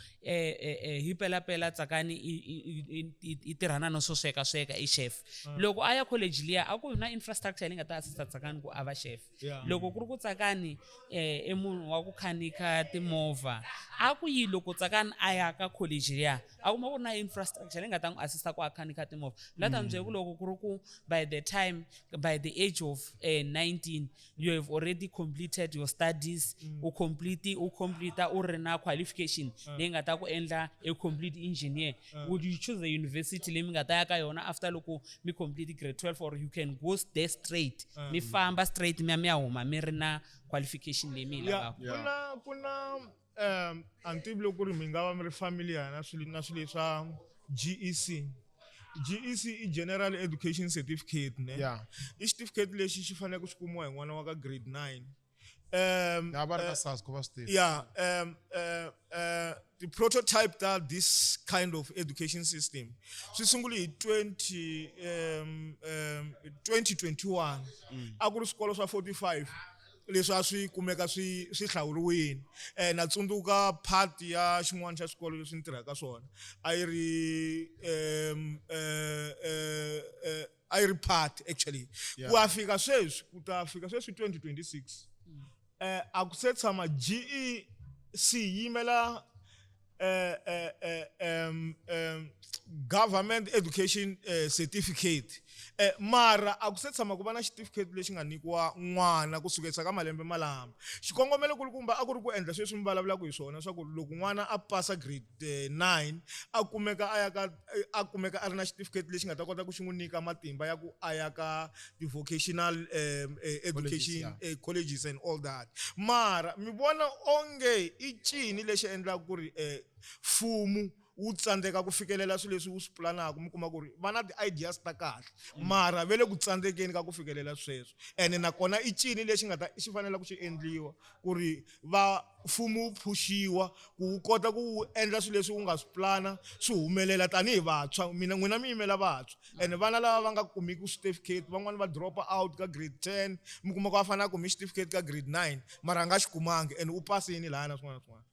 hi pelapela tsakani i tirhana no swo sweka sweka i chef loko a ya college liya a ku na infrastructure leyi nga ta assista tsakani ku a va chef loko ku ri ku tsakani i munhu wa ku khanika timovha a ku yi loko tsakani a ya ka college liya a kuma ku ri na infrastructure leyi nga ta n'wi assista ku a khanika timovha la ta n'wi byela ku loko ku ri ku by the time by the age of 19 you have already completed your studies u complete u complete u ri na qualification leyi nga ta ku endla a complete engineer would you choose a university leyi mi nga ta ya ka yona after loko mi complete grade 12 or you can go there straight mi famba straight mi ya mi ya huma mi ri na qualification leyi mi yi lavaka
ku na ku na a ni tivi loko ku ri mi nga va mi ri familiar na swilo na swilo swa GEC GEC i General Education Certificate ne
Yeah.
I certificate lexi xi faneleke xi kumiwa hi n'wana wa ka grade 9
Ya va ri ka SARS ku va swi tivi
yeah the prototype ta this kind of education system swi sungule hi 20 2021 a ku ri swikolo swa 45 leswi a swi kumeka swi swi hlawuriwini um na tsundzuka part ya xin'wana xa swikolo leswi ni tirhaka swona a yi ri um a yi ri part actually ku ya fika sweswi ku ta fika sweswi 2026 um a ku se tshama GEC yi yimela government education certificate mara a ku se tshama ku va na xitifiketi lexi nga nyikiwa n'wana ku sukela ka malembe malama xikongomelo kulukumba a ku ri ku endla sweswi mi vulavulaka hi swona swa ku loko n'wana a pasa grade 9 a kumeka a ya ka a kumeka a ri na xitifiketi lexi nga ta kota ku xi n'wi nyika matimba ya ku a ya ka ti-vocational education colleges and all that mara mi vona onge i ncini lexi endlaka ku ri mfumo wu tsandzeka ku fikelela swilo leswi wu swi pulanaka mi kuma ku ri va na ti-ideas ta kahle mara ve le ku tsandzekeni ka ku fikelela sweswo ene nakona i ncini lexi nga ta xi fanele ku xi endliwa ku ri va mfumo wu phuxiwa ku wu kota ku wu endla swilo leswi wu nga swi pulana swi humelela tanihi vantshwa mina n'wina mi yimela vantshwa ene vana lava va nga kumiki switifiketi van'wani va drop out ka grade 10 mi kuma ku a fanele a kume xitifiketi ka grade 9 mara a nga xi kumangi and u pasini laya na swin'wana na swin'wana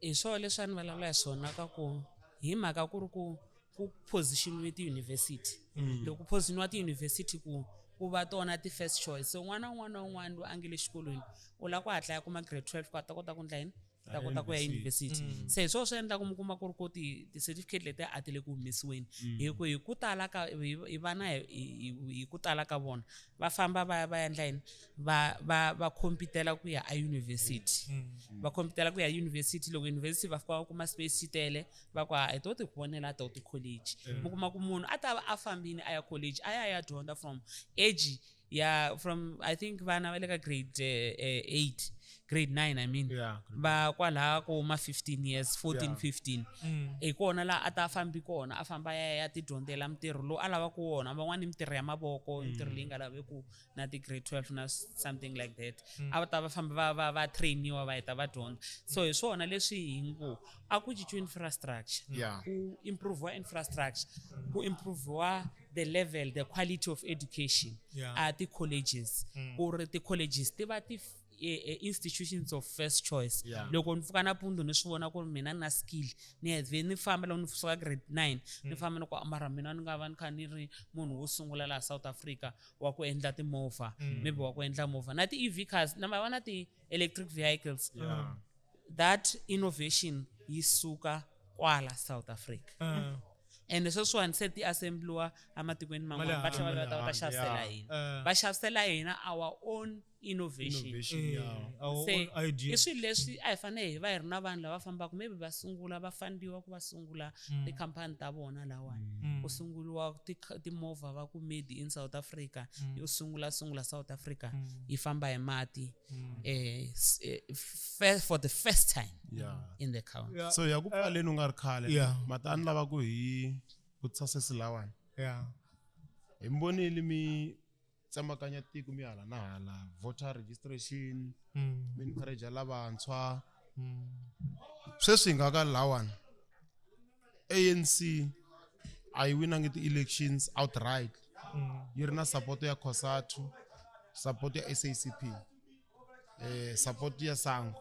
Hi swona leswi a ni vulavula hi swona ka ku hi mhaka ku ri ku ku position-iwe tiyunivhesiti loko ku position-iwa tiyunivhesiti ku ku va tona ti-first choice so n'wana un'wana na un'wana loyi a nge le xikolweni u lava ku hatla ya kuma grade 12 ku a ta kota ku endla yini ta kota ku ya yunivhesiti se hi swona swi endlaka mi kuma ku ri ku ti-certificate letiya a ti le ku humesiweni hi ku hi ku tala ka hi vana hi ku tala ka vona va famba va ya va endla yini va va va competela ku ya eyunivhesiti va competela ku ya eyunivhesiti loko yunivhesiti va fika va kuma space xi tele va ku a to ti vonela to ti-college mi kuma ku munhu a ta va a fambini a ya college a ya ya dyondza from age ya from I think vana va le ka grade 8 grade 9 I mean va kwalaha ko ma 15 years 14 15 hi kona laha a ta fambi kona a famba ya ya ti dyondzela mintirho lowu a lavaka wona van'wani mintirho ya mavoko mintirho leyi nga laveku na ti-grade 12 na something like that a va ta va famba va va va trainiwa va heta va dyondza so hi swona leswi hi ngo a ku cinciwa infrastructure ku improviwa infrastructure ku improviwa the level the quality of education a ti-colleges ku ri ti-colleges ti va ti institutions of first choice loko ni pfuka nampundzu ni swi vona ku ri mina ni na skill ni ya vhe ni famba loko ni suka grade 9 ni famba ni ku mara mina ni nga va ni kha ni ri munhu wo sungula laha South Africa wa ku endla timovha maybe wa ku endla movha na ti-EV cars na ma vona ti-electric vehicles that innovation yi suka kwala South Africa ende sweswiwani se ti assembliwa ematikweni man'wana va tlhela va ta va ta xavisela hina va xavisela hina our own innovation.
Innovation, yeah.
Our
Se
own idea.
I swilo leswi a hi fanele hi va hi ri na vanhu lava fambaka, maybe va sungula va fandiwa ku va sungula tikhampani ta vona lawani, ku sunguriwa timovha va ku made in South Africa, yo sungula sungula South Africa yi famba hi mati for the first time in the country.
So ya ku pfaleni u nga ri khale, mata a ni lava ku hi vutisa sesi lawani. Hi mi vonile mi tsemakanya tiko mi hala na hala, voter registration, mi encourage lavantshwa. Sweswi hi nga ka lawani, ANC a yi winangi ti-elections outright, yi ri na support ya COSATU, support ya SACP, support ya SANGO.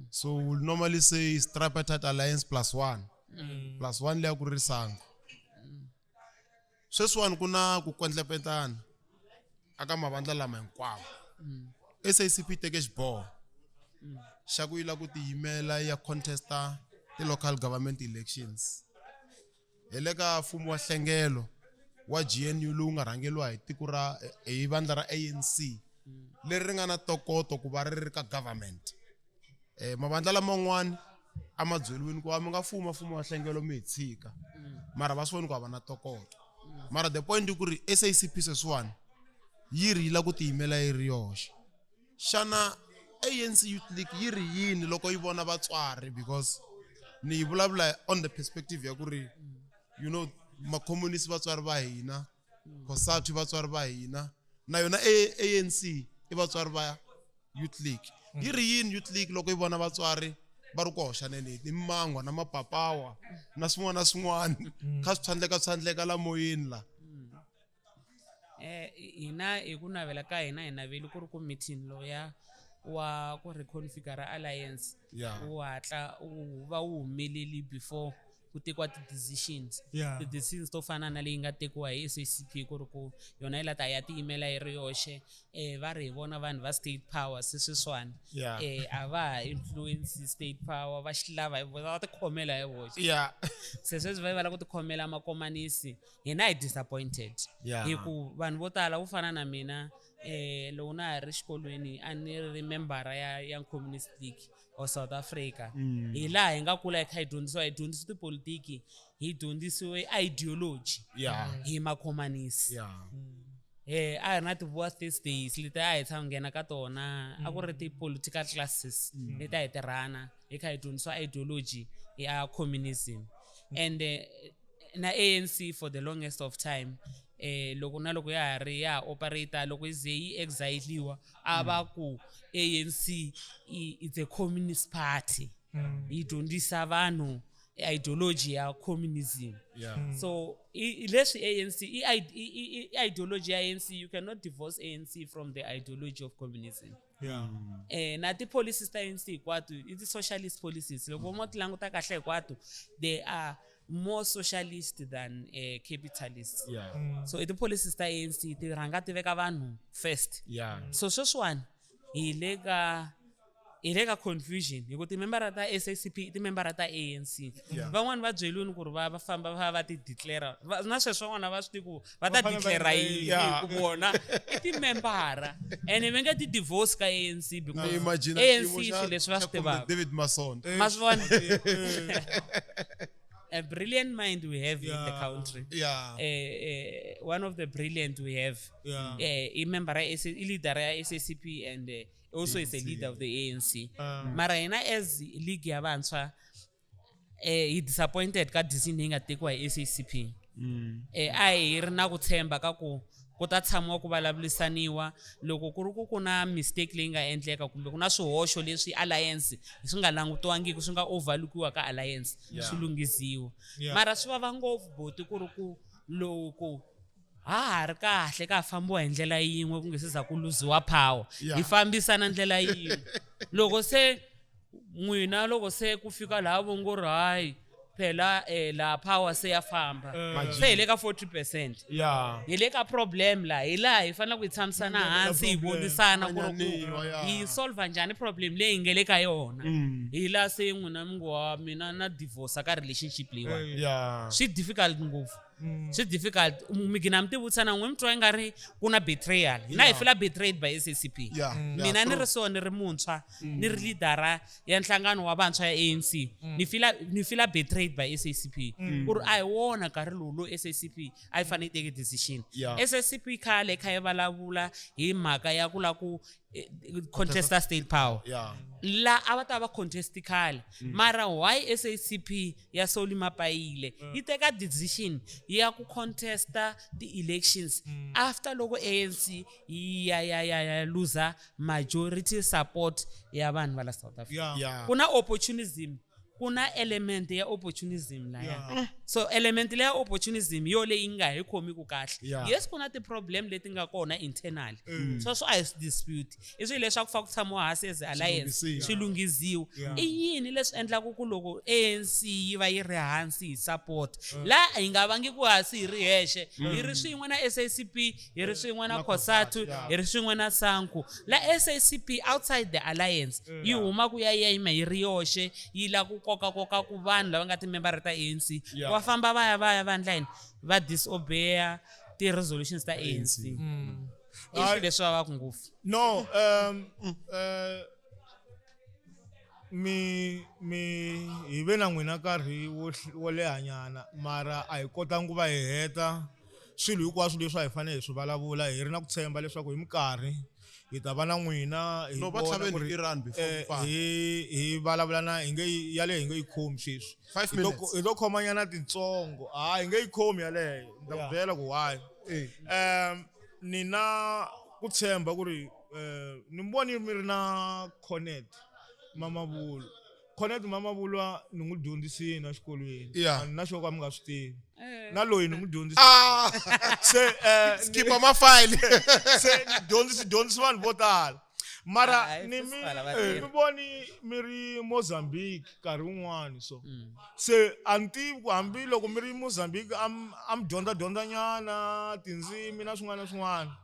So we'll normally say it's tripartite alliance plus one. Plus one leya ku ri SANGO. Sweswiwani ku na ku kondlepetana aka mavandla lama hinkwawo. SACP yi teke xiboho xa ku yi lava ku tiyimela ya contesta ti-local government elections. Hi le ka mfumo wa nhlengelo wa GNU lowu nga rhangeriwa hi tiko ra hi vandla ra ANC leri ri nga na ntokoto ku va ri ri ka government. Mavandla laman'wani a ma byeriwini ku va mi nga fuma mfumo wa nhlengelo mi hi tshika, mara va swi voni ku a va na ntokoto. Mara the point i ku ri SACP sweswiwani yi ri yi lava ku tiyimela yi ri yoxe. Xana ANC Youth League yi ri yini loko yi vona vatswari? Because ni yi vulavula on the perspective ya ku ri macommunist vatswari va hina, COSATU vatswari va hina, na yona ANC i vatswari va Youth League. Yi ri yini Youth League loko yi vona vatswari va ri ku hoxaneni hi mangwa na mapapawa na swin'wana na swin'wana kha swi tshandleka tshandleka la moyeni la?
Hina hi ku navela ka hina hi naveli ku ri ku meeting loya wa ku reconfigure alliance wu hatla wu va wu humeleli before ku tekiwa ti-decisions. Ti-decisions to fana na leyi nga tekiwa hi SACP ku ri ku yona yi la ta ya tiyimela yi ri yoxe. Va ri hi vona vanhu va state power se sweswiwani. A va ha influence state power, va xi lava hi vona, va tikhomela hi voxe. Se sweswi va lava ku tikhomela makomanisi, hina hi disappointed. Hi ku vanhu vo tala vo fana na mina, loko na ha ri xikolweni a ni ri membara ya Communist League of South Africa. Hi laha hi nga kula hi kha hi dyondzisiwa, hi dyondzisiwe tipolitiki, hi dyondzisiwe ideology hi makhomanisi. A hi ri na ti-War Thursdays leti a hi tshama nghena ka tona, a ku ri ti-political classes leti a hi tirhana hi kha hi dyondzisiwa ideology ya communism. And na ANC for the longest of time, loko na loko ya ha ri ya ha operate, loko yi ze yi exile-iwa, a va ku ANC it's a communist party, yi dyondzisa vanhu ideology ya communism. So i leswi ANC i ideology ya ANC, you cannot divorce ANC from the ideology of communism. Na ti-policies ta ANC hinkwato i ti-socialist policies. Loko mo ti languta kahle hinkwato, they are more socialist than capitalist. So i ti-policies ta ANC ti rhanga ti veka vanhu first. So sweswiwani hi le ka confusion hi ku timembara ta SACP i timembara ta ANC. Van'wani va byeliwini ku ri va famba va ti declare, na sweswo van'wana va swi tivi ku va ta
Va fanele va
declare yini, hi ku vona i timembara ene va nge ti divorce ka ANC because
Ni imagine
ANC
xiyimo xa-
swilo leswi va
xa
swi tivaka.
Comrade David Masondo.
Ma swi vona, a brilliant mind we have in the country. One of the brilliant we have. I member ya SA, i leader ya SACP and also is a leader of the ANC. Mara hina as league ya vantshwa, hi disappointed ka decision leyi nga tekiwa hi SACP. A hi ri na ku tshemba ka ku ku ta tshamiwa ku vulavurisaniwa, loko ku ri ku ku na mistake leyi nga endleka kumbe ku na swihoxo leswi alliance swi nga langutiwangiki, swi nga overlookiwa ka alliance, swi lunghiziwa. Mara swi vava ngopfu boti ku ri ku loko ha ha ri kahle ka ha fambiwa hi ndlela yin'we ku nge se za ku luziwa power, hi fambisana ndlela yin'we, loko se n'wina loko se ku fika laha vo ngo ri hayi phela, laha power se ya famba, se hi le ka 40%, hi le ka problem laha, hi laha hi fanele ku hi tshamisana hansi, hi
problem.
vonisana ku ri ku
Manyanyiwa, ya.
hi solve njhani problem leyi hi nge le ka yona. Hi laha se n'wina mi ngo wa mina na divorce ka relationship leyiwani. Swi difficult ngopfu. Swi difficult. Mi gina mi tivutisa na n'we mi twa i nga ri ku na betrayal. Hina hi feel betrayed by SACP. Mina ni
True.
Ri so ni ri muntshwa, ni ri leadera ya nhlangano wa vantshwa ya ANC, ni feel betrayed by SACP, ku ri a hi wona nkarhi lowu lowu SACP a yi fanele yi teke decision. SACP khale kha yi vulavula hi mhaka ya ku lava ku contesta state power. La a va ta va contest khale, mara why SACP ya Solly Mapaila yi teka decision ya ku contesta ti-elections after loko ANC yi ya loser majority support ya vanhu va la South Africa? Ku na opportunism, ku na element ya opportunism laya. So element leya opportunism yo leyi nga hi khomiku kahle. Yes, ku na ti-problem leti nga kona internally, sweswo a hi swi dispute. I swilo leswaku fa ku tshamiwa hansi as alliance,
lunghisiwa.
Swi lunghiziwa. I yini leswi endlaku ku loko ANC yi va yi ri hansi hi support laha, hi nga vangi ku hansi hi ri hexe, hi ri swin'we na SACP, hi ri swin'we na COSATU, hi ri swin'we na SANCO, la SACP outside the alliance yi huma ku ya yima yi ri yoxe, yi la ku kokakoka ku vanhu lava nga timembara ta ANC va famba va ya va ndla yini, va disobeya ti-resolutions ta ANC. I swilo leswi vavaku ngopfu.
No, mi hi ve na n'wina nkarhi wo lehanyana, mara a hi kotangi ku va hi heta swilo hinkwaswo leswi a hi fanele hi swi vulavula. Hi ri na ku tshemba leswaku hi minkarhi hi ta va na n'wina, hi
No, va
vona
tlhaveni
ku ri,
Iran before ku pfala.
Hi vulavula na hi nge yaleyo, hi nge yi khomi sweswi.
5 minutes.
Hi to khomanyana titsongo. Hayi, hi nge yi khomi yaleyo, ni ta ku byela ku why. Ni na ku tshemba ku ri ni voni mi ri na Cornet Mamabolo. Cornet Mamabolo ni n'wi dyondzisini exikolweni. A ni na xo ka mi nga swi tivi na loyi ni n'wi dyondzisini.
Ah,
Se
skipa mafayili.
Se ni dyondzisi vanhu vo tala, mara
Hayi,
ni mi
principal va tirha.
mi voni mi ri Mozambique nkarhi wun'wani, so se a ni tivi ku hambi loko mi ri Mozambique a mi dyondza dyondza nyana tindzimi na swin'wana na swin'wana.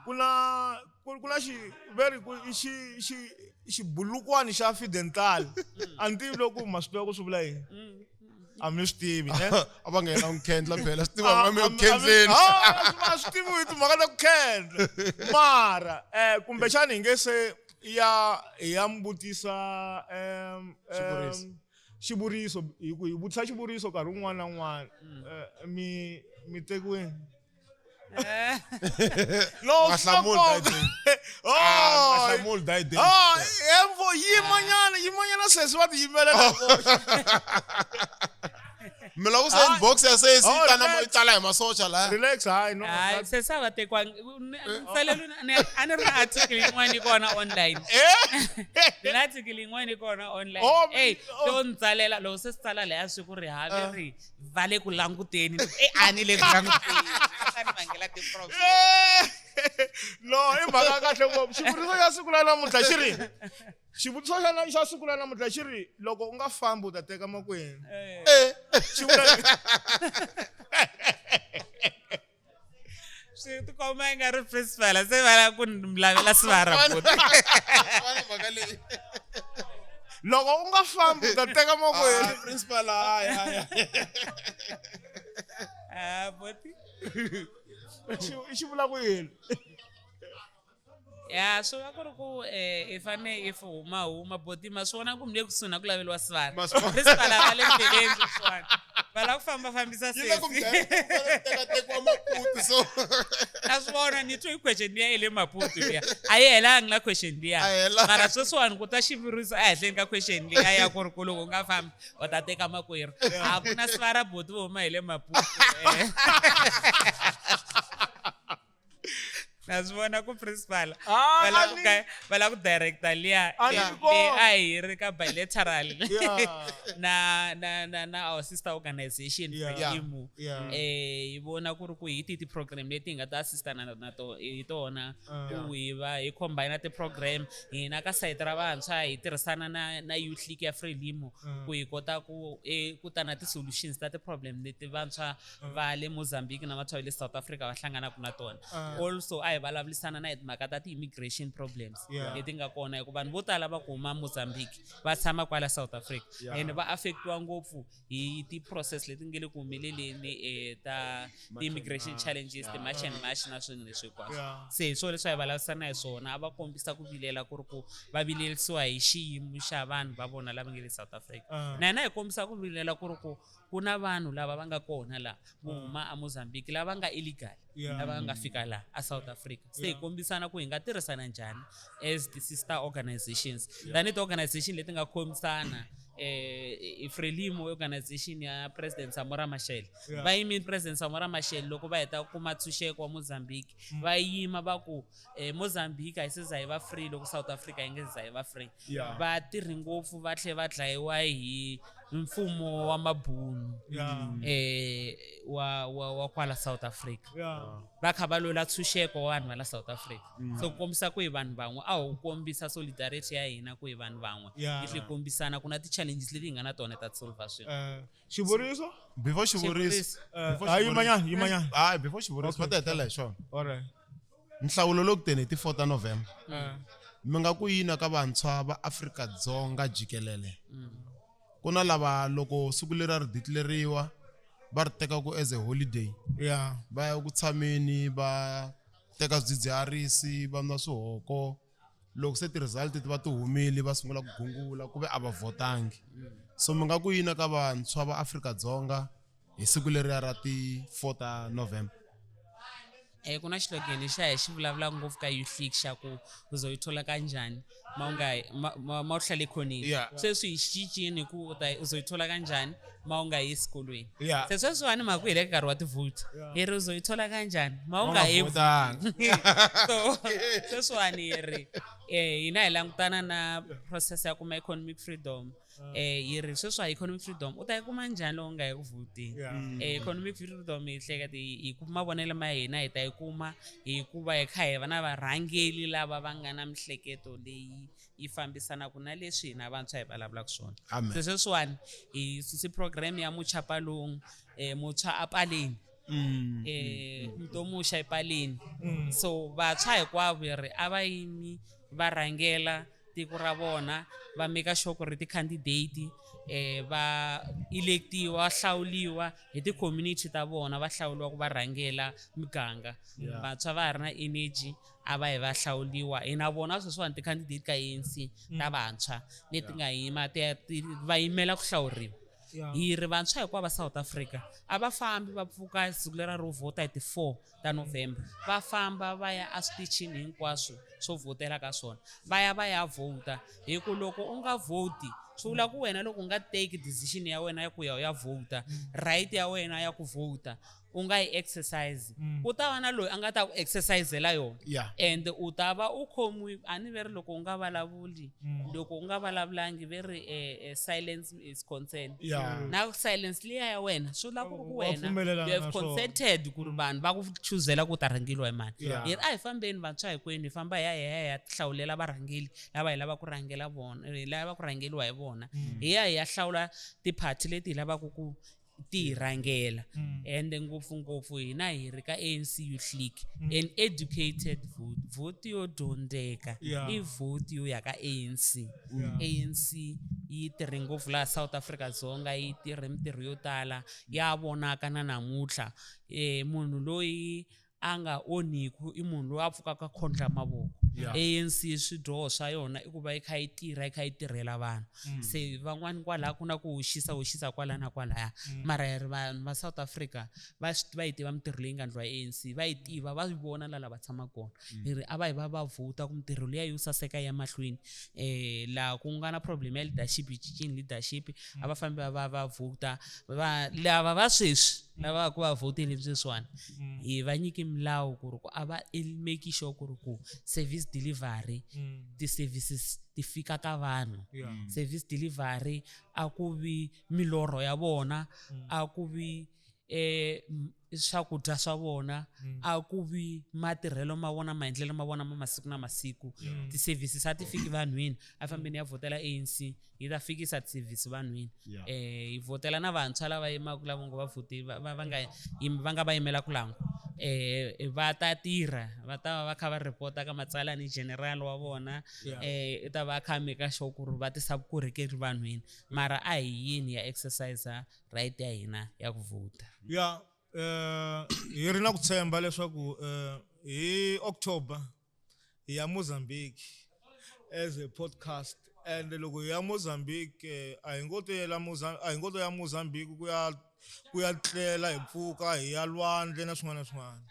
Ku na xi ve ri ku i xi xibulukwani xa fidental. A ni tivi loko ma swi tiva ku swi vula yini. A mi swi tivi, ne?
A va nga yena ku khendla phela, swi tiva nga mi ku khendleni.
A swi tivi hi timhaka ta ku khendla, mara kumbexani hi nge se ya hi ya mi vutisa
Xivuriso.
Xivuriso hi ku hi vutisa xivuriso nkarhi wun'wana na wun'wana. Mi tekiwini? No,
Nga
swi na
hlamuli
nkoka.
that day.
Oh,
Ah, nga hlamuli that day.
Ah, emvo yimanyana yimanyana, sesi va ti yimelela voxe.
Mi lava ku se inbox ya sesi yi
Oh,
tala
relax.
yi tala hi masocha laya.
Relax, hayi, no.
Hayi, se sa va tekiwangi. A ni ri na article yin'wana yi kona online. Ni na article yin'wana yi kona online.
Oh,
Ey,
oh.
to ni tsalela loko se swi tsala laya swi ku ri ha ve ri va le ku languteni. Ni ku, "Eh, a ni le ku languteni." A swa ni vangela ti-problem.
No, i mhaka ya kahle ngopfu. Xivuriso xa siku ra namuntlha xi ri, xivutiso xa siku ra namuntlha xi ri, loko u nga fambi u ta teka makwenu. Xi vula
Swi tikomba i nga ri principal se va lava ku ni lavela sivara buti.
Vana mhaka leyi.
Loko u nga fambi u ta teka makwenu.
Ah, principal, hayi hayi.
Ah, buti.
Xi vula ku yini?
Ya, swi va ku ri ku i fane if huma huma boti, ma swi vona ku mi le kusuhi na ku laveliwa sivara.
Ma swi vona.
Principal a va le ndleleni sweswiwani, va lava ku famba fambisa
Yi le ku
sesi.
teka tekiwa Maputo, so
Na swi vona, ni twe hi question liya ya le Maputo liya, a yi helangi la question liya.
A yi helanga.
Mara sweswiwani ku ta xivuriso ehenhleni ka question liya ya ku ri ku loko u nga fambi u ta teka makwerhu. A ku na sivara, boti vo huma hi le Maputo. Na swi vona ku principal
Ah,
va lava ku va lava ku director liya
A ni
leyi
kona.
a hi ri ka bilateral na our sister organization Frelimo. Hi vona ku ri ku hi tihi ti-program leti hi nga ta assistana na to hi tona, ku hi va hi combine ti-program hina ka sayiti ra vantshwa, hi tirhisana na youth league ya Frelimo, ku hi kota ku ta na ti-solutions ta ti-problem leti vantshwa va le Mozambique na vantshwa va le South Africa va hlanganaka na tona. Also a hi hi vulavurisana na hi timhaka ta ti-immigration problems leti nga kona hikuva vanhu vo tala va ku huma Mozambique va tshama kwala South Africa and va affectiwa ngopfu hi ti-process leti nge le ku humeleleni ta ti-immigration challenges, ti-march and march na swilo leswi hinkwaswo. Se hi swona leswi a hi vulavurisana hi swona, a va kombisa ku vilela ku ri ku va vilerisiwa hi xiyimo xa vanhu va vona lava nge le South Africa. Na hina hi kombisa ku vilela ku ri ku ku na vanhu lava va nga kona laha vo huma a Mozambique lava nga illegal, lava nga fika laha a South Africa. Se hi kombisana ku hi nga tirhisana njhani as ti-sister organizations, tanihi ti-organization leti nga khomisana. Frelimo organization ya President Samora Machel, va yimile President Samora Machel loko va heta ku kuma ntshunxeko wa Mozambique, va yima va ku Mozambique a yi se za yi va free loko South Africa yi nge se za yi va free. Va tirhi ngopfu, va tlhe va dlayiwa hi mfumo wa mabunu wa kwala South Africa, va kha va lwela ntshunxeko wa vanhu va la South Africa. So ku kombisa ku hi vanhu van'we, a ho kombisa solidarity ya hina ku hi vanhu van'we, hi tlhe kombisana ku na ti-challenges leti hi nga na tona ta solver swilo.
Xivuriso?
Before xivuriso.
Before hayi, yimanyana, yimanyana.
Hayi, before xivuriso, va ta hetelela hi xona.
Alright.
Nhlawulo loku teni hi ti 4 ta November, mi nga ku yini ka vantshwa va Afrika-Dzonga jikelele? Ku na lava loko siku leri a ri declare-riwa va ri teka ku as a holiday, va ya ku tshameni, va teka swidzidziharisi, va nwa swihoko. Loko se ti-result ti va ti humile, va sungula ku gungula ku ve a va votangi. So mi nga ku yini ka vantshwa va Afrika-Dzonga hi siku leriya ra ti 4 ta November?
Ku na xilogeni xa hi xi vulavulaka ngopfu ka Youth League xa ku uzoyithola kanjani ma u nga ma u hlale ekhoneni. Sweswi hi cincini ku u ta uzoyithola kanjani ma u nga yi esikolweni. Se sweswiwani mhaka hi le ka nkarhi wa ti-vote, hi ri uzoyithola kanjani ma u nga yi.
Votanga.
So sweswiwani hi ri hina hi langutana na process ya kuma economic freedom. Hi ri sweswi economic freedom u ta yi kuma njhani loko u nga yi ku vhoteni? Economic freedom hi hleketa hi ku mavonelo ma hina hi ta yi kuma hikuva hi kha hi va na varhangeli lava va nga na mihleketo leyi yi fambisanaka na leswi hina vantshwa hi vulavulaka swona.
Amen.
Se sweswiwani hi suse program ya Muchapalong, mutshwa apaleni, mtomusha epaleni. So vantshwa hinkwavo hi ri a va yimi va rhangela tiko ra vona, va make sure ku ri ti-candidate va electiwa, va hlawuliwa hi ti-community ta vona, va hlawuliwa ku va rhangela miganga. Vantshwa va ha ri na energy, a va yi va hlawuliwa. Hi na vona sweswiwani ti-candidate ka ANC ta vantshwa leti nga yima va yimela ku hlawuriwa. Hi ri vantshwa hinkwavo va South Africa a va fambi va pfuka siku lera ro vhota hi ti-4 ta November, va famba va ya eswitichini hinkwaswo swo vhotela ka swona, va ya va ya vhota. Hi ku loko u nga vhoti swi vula ku wena loko u nga take decision ya wena ya ku ya u ya vhota, right ya wena ya ku vhota u nga yi exercise, ku ta va na loyi a nga ta ku exercisela yona. And u ta va u khomiwi. A ni ve ri loko u nga vulavuli, loko u nga vulavulangi, ve ri silence is consent. Na silence liya ya wena swi vula ku ri ku
Wa
wena
pfumelelana
you have
na swona.
consented ku ri vanhu va ku chuzela ku ta rhangeliwa hi mani. Hi ri a hi fambeni vantshwa hinkwenu, hi famba hi ya hi ya hi ya hlawulela varhangeli lava hi lavaka ku rhangela vona, hi lava ku rhangeliwa hi vona. Hi ya hi ya hlawula tiphathi leti hi lavaka ku ti hi rhangela. Ende ngopfungopfu hina hi ri ka ANC Youth League, an educated vote, vote yo dyondzeka i vote yo ya ka ANC. ANC yi tirhe ngopfu laha South Africa Dzonga, yi tirhe mintirho yo tala ya vonaka na namuntlha. Munhu loyi a nga onhiku i munhu loyi a pfukaka khondla mavoko. ANC swidyoho swa yona i ku va yi kha yi tirha, yi kha yi tirhela vanhu. Se van'wani kwalaya ku na ku hoxisa hoxisa kwala na kwalaya, mara hi ri vanhu va South Africa va swi va yi tiva mintirho leyi nga endliwa hi ANC, va yi tiva, va yi vona la va tshamaka kona. Hi ri a va yi va va vhota ku mintirho liya yo saseka ya mahlweni. Laha ku nga na problem ya leadership, yi cincile leadership, a va fambi va va va vhota. Va lava va sweswi lava ku va vhoteli sweswiwani, hi va nyiki milawu ku ri ku a va make sure ku ri ku service delivery, ti-services ti fika ka vanhu. Service delivery a ku vi milorho ya vona, a ku vi swakudya swa vona, a ku vi matirhelo ma vona, maendlelo ma vona ma masiku na masiku. Ti-services a ti fiki vanhwini, a fambeni ya vhotela ANC, yi ta fikisa ti-service vanhwini. Hi vhotela na vantshwa lava yimaka lava ngo va vhoti va nga va nga va yimela ku langu. Va ta tirha va ta va va kha va report-a ka matsalani general wa vona. I ta va a kha a make sure ku ri va tisa vukorhokeri vanhwini, mara a hi yini ya exercise right ya hina ya ku vhota.
Ya, hi ri na ku tshemba leswaku hi October hi ya Mozambique as a podcast, and loko hi ya Mozambique a hi ngo to yela a hi ngo to ya Mozambique ku ya tlela hi pfuka hi ya lwandle na swin'wana na swin'wana.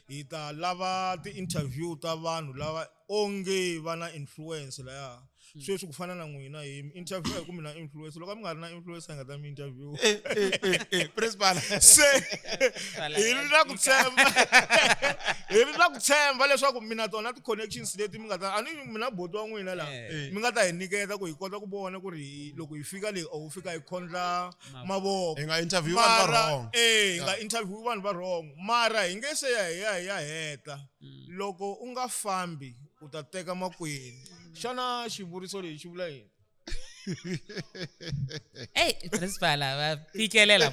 Hi ta lava ti-interview ta vanhu lava onge va na influence laya sweswi, ku fana na n'wina. Hi mi interview hi ku mi na influence. Loko a mi nga ri na influence, a hi nga ta mi interview.
Principal.
Se hi ri na ku tshemba leswaku mina tona ti-connections leti mi nga ta a ni mina boti wa n'wina laha mi nga ta hi nyiketa ku hi kota ku vona ku ri loko hi fika leyi, u fika hi khondla mavoko.
Hi nga interview vanhu va
Mara
wrong.
Hi nga interview vanhu va wrong, mara hi nge se ya hi ya heta. Loko u nga fambi u ta teka makwenu. Xana xivuriso lexi xi vula yini?
Ey, principal, va fikelela,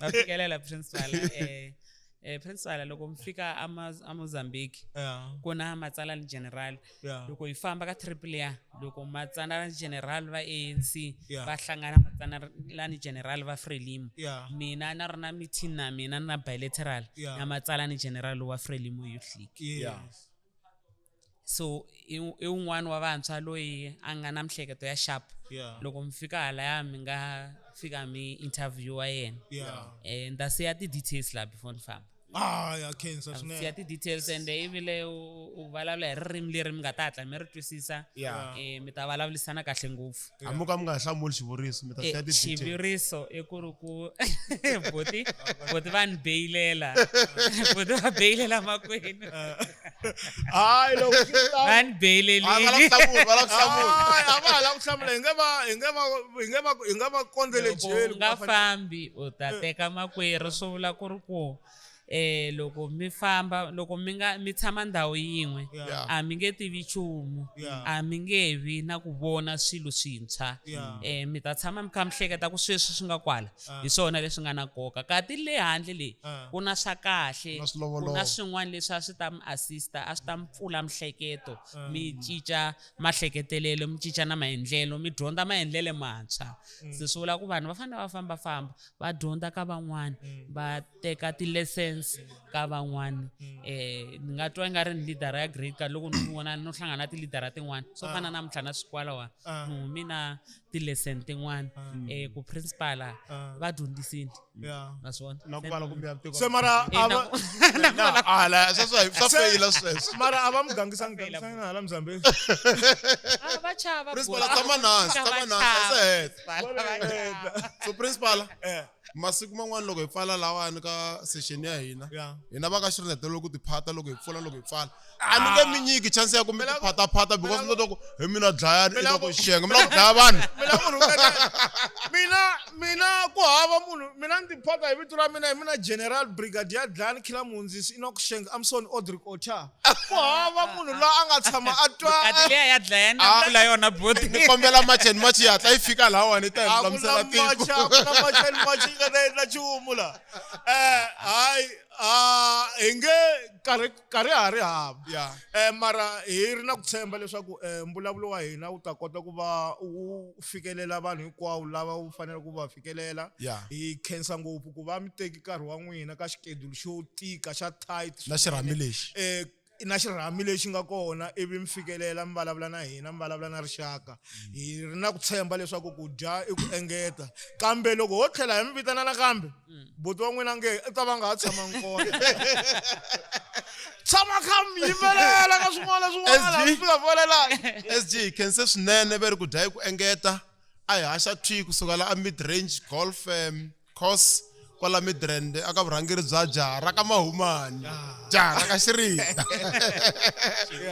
va fikelela principal. Principal, loko mi fika a Mozambique, ku na matsalani general. Loko hi famba ka trip liya, loko matsalani general va ANC va hlangana matsalani general va Frelimo, mina na ri na meeting na mina na bilateral na matsalani general wa Frelimo Youth League. So i wun'wani wa vantshwa loyi a nga na mihleketo ya sharp. Loko mi fika halaya, mi nga fika mi interview wa yena. Ni ta siya ti-details la before ni famba.
Ah, ya khensa
siya
swinene.
Ti-details, and ivile u vulavula hi ririmi leri mi nga ta hatla mi ri twisisa. Mi ta vulavurisana kahle ngopfu.
Hambi ka mi nga hlamuli xivuriso, mi ta siya ti-details.
Xivuriso i ku ri ku boti va ni beyilela, boti va beyilela makwenu.
Hayi, loko swi ta-
Va ni
Ah, va lava
beyilelini.
ku hlamula, va lava ku hlamula.
Hayi, a va ha lava ku hlamula. Hi nge va kondzele
Loko
jele.
u nga fambi u ta teka makwerhu, swi vula ku ri ku loko mi famba, loko mi nga mi tshama ndhawu yin'we, a mi nge tivi nchumu, a mi nge vi na ku vona swilo swintshwa. Mi ta tshama mi kha mi hleketa ku sweswi swi nga kwala hi swona leswi nga na nkoka, kati le handle le ku na swa kahle,
Na swilovolovo.
ku na swin'wana leswi a swi ta mi assista, a swi ta mi pfula mihleketo, mi cinca mahleketelelo, mi cinca na maendlelo, mi dyondza maendlelo mantshwa. Se swi vula ku vanhu va fanele va fambafamba, va dyondza ka van'wani, va teka ti-lessons ka van'wani. Ni nga twa i nga ri ni leader ya great ka loko ni vona no hlangana na ti-leader tin'wana swo fana na namuntlha na swikwala wa ni humi na ti-lesson tin'wana ku principal va dyondzisini. Ma swi vona?
Na ku vala kumbe ya tiko.
Se mara a va
Na, ala, sweswo swa feyila sweswo.
Mara a va mi gangisangi gangisangi hala Mozambique?
Ah, va chava.
Principal,
bro.
tshama hansi,
Va
tshama hansi,
chava.
a se heta.
Va chava.
So principal, masiku man'wana loko hi pfala lawani ka session ya hina, hina va ka xirindzetelo ku tiphata loko hi pfula, loko hi pfala, a mi nge mi nyiki chance ya ku mi tiphatapata, because mi ta ku hi mina dlayani, i ta ku xenga mi lava ku dlaya vanhu.
Mina ku rhuketa mina ku hava munhu. Mina ni tiphata hi vito ra mina, hi mina General Brigadier Dlani Khilamundzisi Enoch Sheng Amson Audric Ocha. Ku hava munhu loyi a nga tshama a twa.
Kati liya ya dlaya na pfula yona boti.
Ni kombela March and March yi hatla yi fika lahawani, yi ta hi
A ku na
lulamisela tiko.
March, a ku na March and March yi nga ta endla nchumu la. Hayi, hi nge nkarhi nkarhi ha ri hava. Mara hi ri na ku tshemba leswaku mbulavulo wa hina wu ta kota ku va wu fikelela vanhu hinkwavo lava wu faneleke ku va fikelela. Hi khensa ngopfu ku va mi teki nkarhi wa n'wina ka xikedulu xo tika xa tight
na xirhami lexi.
Na xirhami lexi nga kona, ivi mi fikelela mi vulavula na hina, mi vulavula na rixaka. Hi ri na ku tshemba leswaku ku dya i ku engeta, kambe loko ho tlhela hi mi vitana nakambe, buti wa n'wina nge i ta va nga ha tshamangi kona, tshama kha mi yimelela ka swin'wana na swin'wana.
SG.
Mi fika folela.
SG, hi khense swinene. Ve ri ku dya hi ku engeta. A hi haxa thwi kusuka la a Mid Range Golf Course kwala Midrand, aka vurhangeri bya jaha ra ka Mahumani, jaha ra ka Xirinda,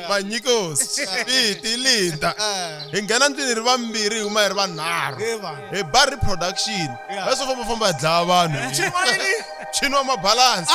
Vanyikosi Piti Linda. Hi nghena ndlwini ri vambirhi, hi huma hi ri vanharhu.
He vanhu.
Hi ba reproduction. Leswo fambafamba hi dlaya vanhu.
Xin'wanini.
Chini wa mabalansi.